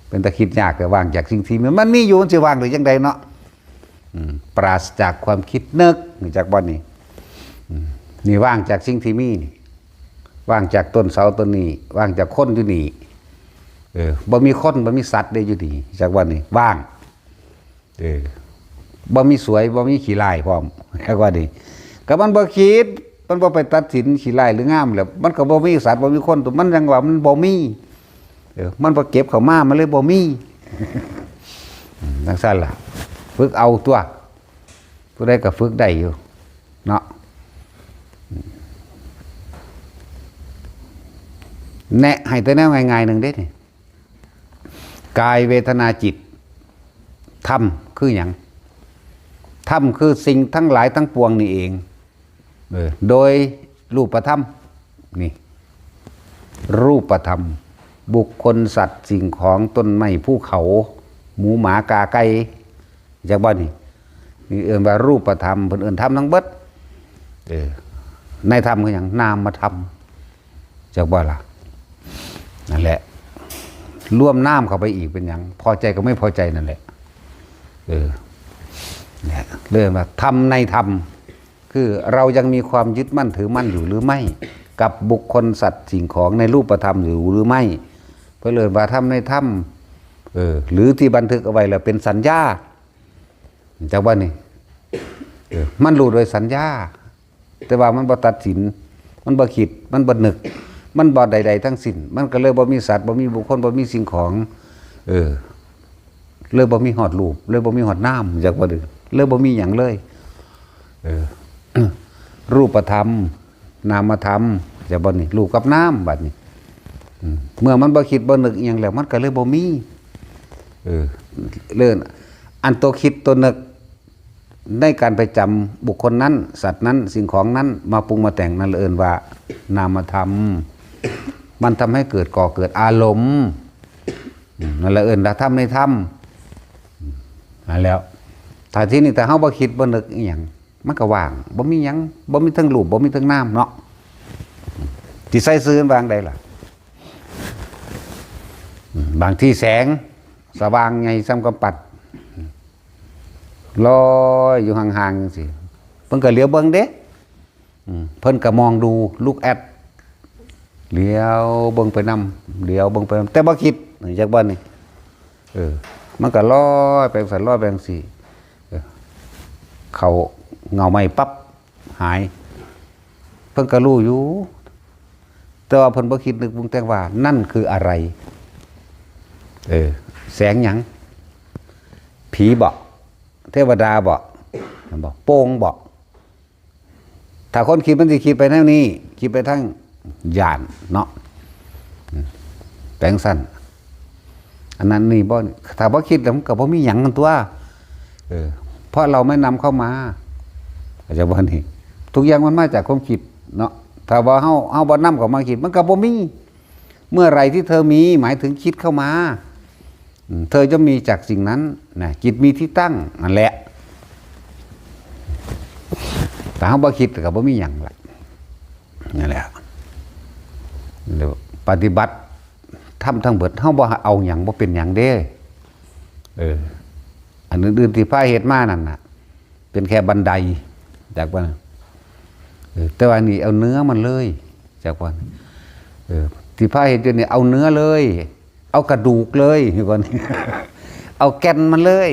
เป็นตาคิดยาก แต่ว่างจากสิ่งที่มี มันมีอยู่ มันสิว่างได้จั่งใดเนาะ อืม ปราศจากความคิดนึก รู้จักบ่นี่ อืม นี่ว่างจากสิ่งที่มีนี่ ว่างจากต้นเสาต้นนี้ ว่างจากคนอยู่นี่ เออ บ่มีคน บ่มีสัตว์ได้อยู่นี่ จักว่านี่ ว่าง เออ บ่มีสวย บ่มีขี้ร้ายพร้อม จักว่านี่ ก็มันบ่คิด มันบ่ไปตัดสินขี้ร้ายหรืองามแล้ว มันก็บ่มีสัตว์ บ่มีคน มันยังว่ามันบ่มี เออ มันบ่เก็บเข้ามา มันเลยบ่มี อืม จั่งซั่นล่ะ ฝึกเอาตัว ผู้ใดก็ฝึกได้อยู่ เนาะ แนะให้แต่แนวง่ายๆหนึ่งเด้นี่ กายเวทนาจิต ธรรมคือหยัง ธรรมคือสิ่งทั้งหลายทั้งปวงนี่เอง เออ โดยรูปธรรม นี่ รูปธรรม บุคคล สัตว์ สิ่งของ ต้นไม้ ภูเขา หมู หมา กา ไก่ จักบ่นี่ นี่เอิ้นว่ารูปธรรม เพิ่นเอิ้นธรรมทั้งเบิด เออ ในธรรมคือหยัง นามธรรม จักบ่ล่ะ นั่นแหละ รวมนามเข้าไปอีกเป็นหยัง พอใจกับไม่พอใจนั่นแหละ เออ เนี่ย เรียกว่าธรรมในธรรม คือเรายังมีความยึดมั่นถือมั่นอยู่หรือไม่ กับบุคคล สัตว์ สิ่งของในรูปธรรมอยู่หรือไม่ เพิ่นเอิ้นว่าธรรมในธรรม เออ หรือที่บันทึกเอาไว้แล้วเป็นสัญญา จักบ่นี่ เออ มันรู้โดยสัญญา แต่ว่ามันบ่ตัดสิน มันบ่คิด มันบ่นึก มันบ่ใดๆทั้งสิ้น มันก็เลยบ่มีสัตว์ บ่มีบุคคล บ่มีสิ่งของ เออ เลยบ่มีฮอดรูป เลยบ่มีฮอดนาม จักว่าเด้อ เลยบ่มีหยังเลย เออ รูปธรรม นามธรรม จักบ่นี่ รูปกับนาม บัดนี้ อืม เมื่อมันบ่คิดบ่นึกอิหยังแล้ว มันก็เลยบ่มี เออ เรื่อง อันตัวคิดตัวนึก ในการไปจำบุคคลนั้น สัตว์นั้น สิ่งของนั้น มาปรุงมาแต่งนั้น เอิ้นว่านามธรรม มันทำให้เกิด ก่อเกิดอารมณ์ อืม นั่นแหละเอิ้นว่าธรรมในธรรม อืม นั่นแหล้ว ถ้าทีนี้ถ้าเฮาบ่คิดบ่นึกอิหยัง มันก็ว่าง บ่มีหยัง บ่มีทั้งรูป บ่มีทั้งนามเนาะ สิใส่ซื่อว่าจั่งใดล่ะ อืม บางทีแสงสว่างใหญ่ส่ำกำปั้น ลอยอยู่ห่างๆจั่งซี้ เพิ่นก็เหลียวเบิ่งเด้ อืม เพิ่นก็มองดู look at เหลียวเบิ่งไปนำ เหลียวเบิ่งไปนำ แต่บ่คิด จักบ่นี่ เออ มันก็ลอยไปจั่งซั้น ลอยไปจั่งซี้ เออ เข้าเงาไม้ปั๊บ หาย เพิ่นก็รู้อยู่ แต่ว่าเพิ่นบ่คิดนึกปรุงแต่งว่านั่นคืออะไร เออ แสงหยัง ผีบ่ เทวดาบ่ บ่ โป่งบ่ ถ้าคนคิดมันสิคิดไปทางนี้ คิดไปทางย่านเนาะ อืม แปลงสั้น อันนั้นนี่บ่ ถ้าบ่คิดแล้วมันก็บ่มีหยังกันตัว เออ เพราะเราไม่นำเข้ามา เข้าใจบ่นี่ ทุกอย่างมันมาจากความคิดเนาะ ถ้าว่าเฮา เฮาบ่นำเข้ามาคิด มันก็บ่มี เมื่อไหร่ที่เธอมี หมายถึงคิดเข้ามา อืม เธอย่อมมีจากสิ่งนั้นนะ จิตมีที่ตั้ง นั่นแหละ ถ้าเฮาบ่คิดก็บ่มีหยังละ นั่นแหละ แล้วปฏิบัติธรรมทั้งเบิด เฮาบ่เอาหยัง บ่เป็นหยังเด้ เออ อันอื่นๆที่พาเฮ็ดมานั่นน่ะ เป็นแค่บันได จักว่า เออ แต่ว่านี่เอาเนื้อมันเลย จักว่า เออ ที่พาเฮ็ดอยู่นี่เอาเนื้อเลย เอากระดูกเลย ว่านี่ เอาแก่นมันเลย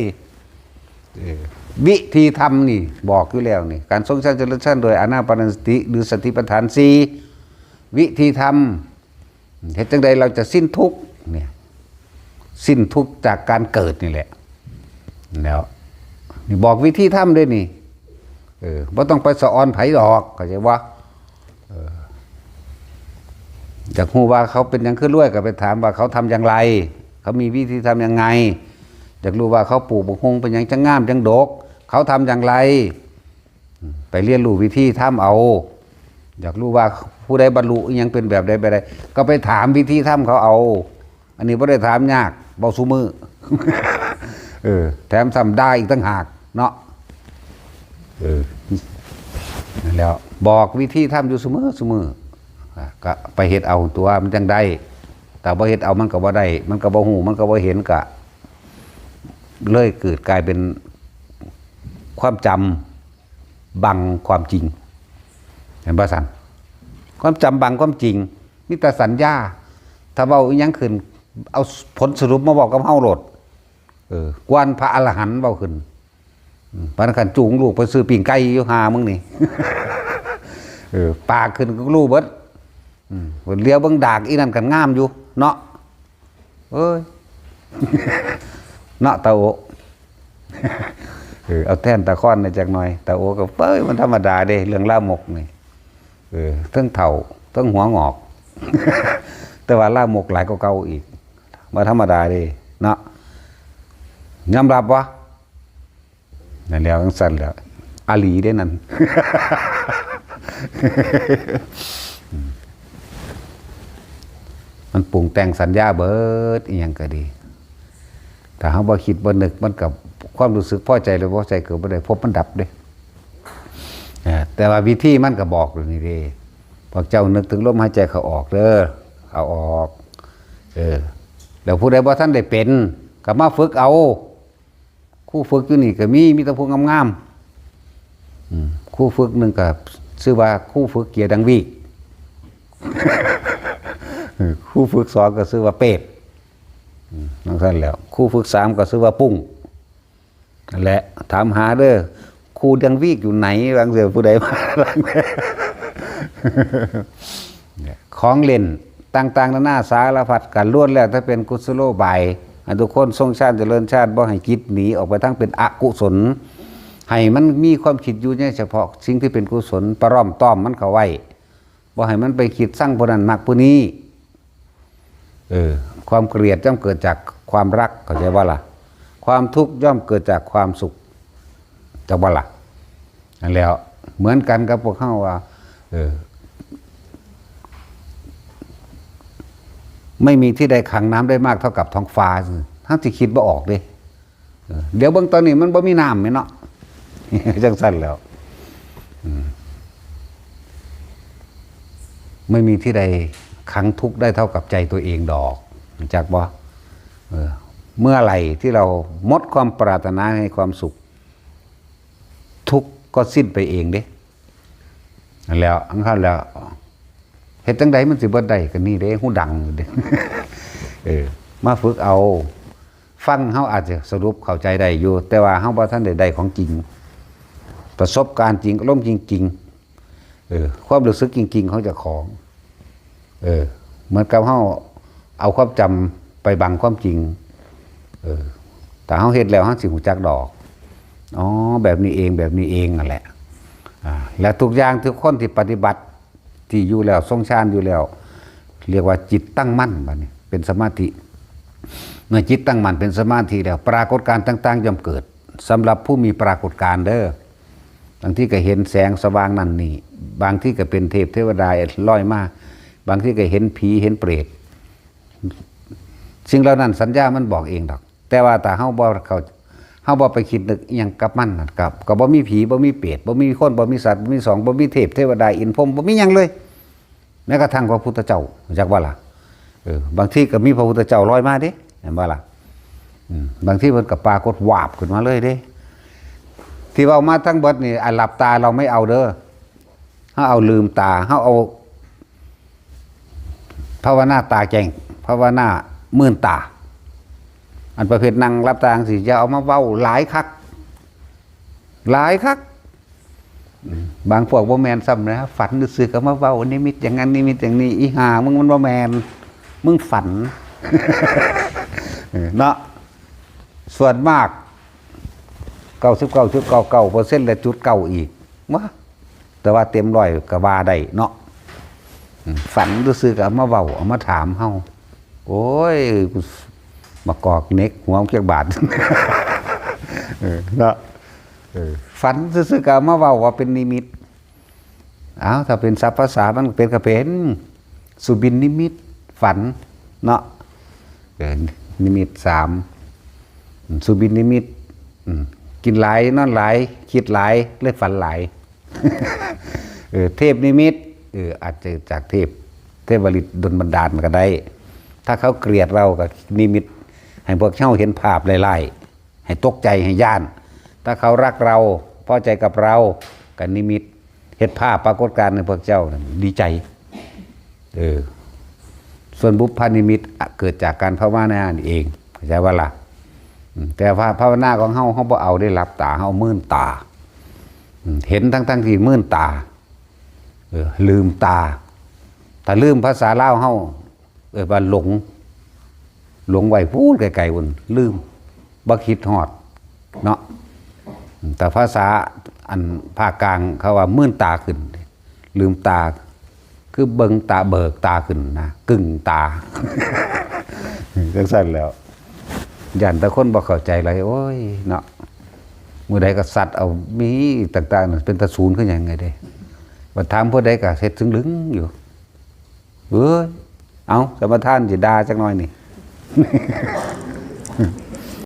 เออ วิธีทำนี่บอกอยู่แล้วนี่ การทรงฌานเจริญฌานโดยอานาปานสติ หรือสติปัฏฐานสี่ วิธีทำ เฮ็ดจั่งใดเราจะสิ้นทุกข์เนี่ย สิ้นทุกข์จากการเกิดนี่แหละ แล้ว นี่บอกวิธีทำด้วยนี่ เออ บ่ต้องไปสะออนไผดอก เข้าใจบ่ เออ อยากฮู้ว่าเขาเป็นหยังคือรวย ก็ไปถามว่าเขาทำอย่างไร เขามีวิธีทำยังไง อยากรู้ว่าเขาปลูกบักฮุ่งเป็นหยังจั่งงามจั่งดก เขาทำอย่างไร ไปเรียนรู้วิธีทำเอา อยากรู้ว่าผู้ใดบรรลุอิหยังเป็นแบบใดแบบใด ก็ไปถามวิธีทำเขาเอา อันนี้บ่ได้ถามยาก เว้าซุมื้อ เออ แถมซ้ำด่าอีกต่างหากเนาะ เออ นั่นแหล้ว บอกวิธีทำอยู่ซุมื้อซุมื้อ อ่ะ ก็ไปเฮ็ดเอาตัวมันจั่งได้ แต่บ่เฮ็ดเอามันก็บ่ได้ มันก็บ่ฮู้ มันก็บ่เห็น ก็เลยเกิดกลายเป็นความจำบังความจริง เห็นบ่ซั่น ความจำบังความจริง มีแต่สัญญา ถ้าเว้าอิหยังขึ้น เอาผลสรุปมาเว้ากับเฮาโลด เออ กวนพระอรหันต์เว้าขึ้น อืม ปานนั้นคันจูงลูกไปซื้อปิ้งไก่อยู่ ห่ามึงนี่ เออ ปากขึ้นก็รู้เบิด อืม เหลียวเบิ่งดากอีนั่นก็งามอยู่เนาะ เอ้ย เนาะตาโอ เออ เอาแท่นตาค้อนในจักหน่อย ตาโอก็ เอ้ย มันธรรมดาเด้ เรื่องลามกนี่ เออ เทิงเฒ่า เทิงหัวงอก แต่ว่าลามกหลายกว่าเก่าอีก บ่ธรรมดาเด้ เนาะ ยอมรับบ่ นั่นแหล้ว จั่งซั่นแหล้ว อลีเด้นั่น มันปรุงแต่งสัญญาเบิด อิหยังก็ดี ถ้าเฮาบ่คิดบ่นึก มันก็ ความรู้สึกพอใจหรือบ่พอใจก็บ่ได้ ภพมันดับเด้ อ่า แต่ว่าวิธีมันก็บอกอยู่นี่เด้ พวกเจ้านึกถึงลมหายใจเข้าออกเด้อ เอาออก เออ แล้วผู้ใดบ่ทันได้เป็น ก็มาฝึกเอา ครูฝึกอยู่นี่ก็มี มีแต่พวกงามๆ อืม ครูฝึกหนึ่งก็ชื่อว่าครูฝึกเกียร์ดังวีก เออ ครูฝึกสองก็ชื่อว่าเปรต อืม จั่งซั่นแหล้ว ครูฝึกสามก็ชื่อว่าปุ้ง นั่นแหละ ถามหาเด้อ ครูดังวีกอยู่ไหน บางเทื่อผู้ใดมา บางเทื่อ ของเล่นต่างๆนานาสารพัดก็ล้วนแล้วแต่เป็นกุศโลบาย ให้ทุกคนทรงฌานเจริญฌาน บ่ให้จิตหนีออกไปทางเป็นอกุศล ให้มันมีความคิดอยู่ในเฉพาะสิ่งที่เป็นกุศล ประล้อมต้อมมันเข้าไว้ บ่ให้มันไปคิดชังผู้นั้นมักผู้นี้ เออ ความเกลียดย่อมเกิดจากความรัก เข้าใจบ่ล่ะ ความทุกข์ย่อมเกิดจากความสุข จักบ่ล่ะ นั่นแหล้ว เหมือนกันกับพวกเฮาว่า เออ ไม่มีที่ใดขังน้ำได้มากเท่ากับท้องฟ้า ทั้งที่คิดบ่ออกเด้ เออ เดี๋ยวเบิ่งตอนนี้มันบ่มีน้ำแม่นเนาะ จังซั่นแหล้ว อืม ไม่มีที่ใดขังทุกข์ได้เท่ากับใจตัวเองดอก รู้จักบ่ เออ เมื่อไหร่ที่เราหมดความปรารถนาในความสุข ทุกข์ก็สิ้นไปเองเด้ นั่นแหล้ว อันนั้นแหล้ว เฮ็ดจั่งใดมันสิเบิดได้ ก็นี่เด้ ฮู้ดังอยู่เด้ เออ มาฝึกเอา ฟังเฮาอาจจะสรุปเข้าใจได้อยู่ แต่ว่าเฮาบ่ทันได้ได้ของจริง ประสบการณ์จริง อารมณ์จริงๆ เออ ความรู้สึกจริงๆของเจ้าของ เออ เหมือนกับเฮาเอาความจำไปบังความจริง เออ ถ้าเฮาเฮ็ดแล้วเฮาสิรู้จักดอก อ๋อ แบบนี้เอง แบบนี้เองนั่นแหละ อ่า และทุกอย่างทุกคนที่ปฏิบัติ ที่อยู่แล้วทรงฌานอยู่แล้ว เรียกว่าจิตตั้งมั่น บัดนี้เป็นสมาธิ เมื่อจิตตั้งมั่นเป็นสมาธิแล้ว ปรากฏการณ์ต่างๆย่อมเกิด สำหรับผู้มีปรากฏการณ์เด้อ บางทีก็เห็นแสงสว่างนั่นนี่ บางทีก็เป็นเทพเทวดาลอยมา บางทีก็เห็นผีเห็นเปรต สิ่งเหล่านั้นสัญญามันบอกเองดอก แต่ว่าถ้าเฮาบ่เข้า เฮาบ่ไปคิดนึกอิหยังกับมันนั่น ก็ ก็บ่มีผี บ่มีเปรต บ่มีคน บ่มีสัตว์ บ่มีสอง บ่มีเทพเทวดาอินทร์พรหม บ่มีหยังเลย แม้กระทั่งพระพุทธเจ้า รู้จักบ่ล่ะ เออ บางทีก็มีพระพุทธเจ้าลอยมาเด้ เห็นบ่ล่ะ อืม บางทีเพิ่นก็ปรากฏวาบขึ้นมาเลยเด้ ที่เว้ามาทั้งเบิดนี่ อ่ะ หลับตาเราไม่เอาเด้อ เฮาเอาลืมตา เฮาเอา ภาวนาตาแจ้ง ภาวนามื่นตา อันประเภทนั่งหลับตาจั่งซี้ อย่าเอามาเว้าหลายคัก หลายคัก อืม บางพวกบ่แม่นซ้ำนะ ฝันซื่อๆก็มาเว้านิมิตอย่างนั้นนิมิตอย่างนี้ อีห่า มึงมันบ่แม่น มึงฝัน เออ เนาะ ส่วนมาก เก้าสิบเก้าจุดเก้าเก้าเปอร์เซ็นต์ และจุดเก้าอีก วะ แต่ว่าเต็มร้อยก็ว่าได้เนาะ อืม ฝันซื่อๆก็เอามาเว้า เอามาถามเฮา โอ้ย กู มากอกเหน็กหัวจักบาท เออ เนาะ เออ ฝันซื่อๆก็เอามาเว้าว่าเป็นนิมิต อ้าว ถ้าเป็นศัพท์ภาษามันเป็นก็เป็น สุบินนิมิต ฝัน เนาะ เออ นิมิตสาม สุบินนิมิต อืม กินหลาย นอนหลาย คิดหลาย เลยฝันหลาย เออ เทพนิมิต เออ อาจจะจากเทพ เทพวริตดลบันดาลก็ได้ ถ้าเขาเกลียดเราก็นิมิต ให้พวกเฮาเห็นภาพร้ายๆ ให้ตกใจ ให้ย้าน ถ้าเขารักเรา พอใจกับเรา ก็นิมิต เฮ็ดภาพปรากฏการณ์ให้พวกเจ้าดีใจ เออ ส่วนบุพนิมิต เกิดจากการภาวนานี่เอง เข้าใจบ่ล่ะ อืม แต่ว่าภาวนาของเฮา เฮาบ่เอาได้หลับตา เฮาเอามื่นตา อืม เห็นทั้งๆที่มื่นตา เออ ลืมตา ถ้าลืมภาษาลาวเฮา เอิ้นว่าหลง หลงไว้พู้นไกลๆ พู้น ลืม บ่คิดฮอด เนาะ แต่ภาษาอันภาคกลางเขาว่ามื่นตาขึ้น ลืมตา คือเบิ่งตา เบิกตาขึ้นนะ กึ่งตา จั่งซั่นแหล้ว ย้านแต่คนบ่เข้าใจหลาย โอ้ย เนาะ มื้อใดก็สัตว์เอา มีต่างๆ นั่นเป็นตาสูนคือหยังไงเด้ บัดถามผู้ใดก็เฮ็ดซึ่งลึงอยู่ เอ้ย เอา สมทานสิด่าจักหน่อยนี่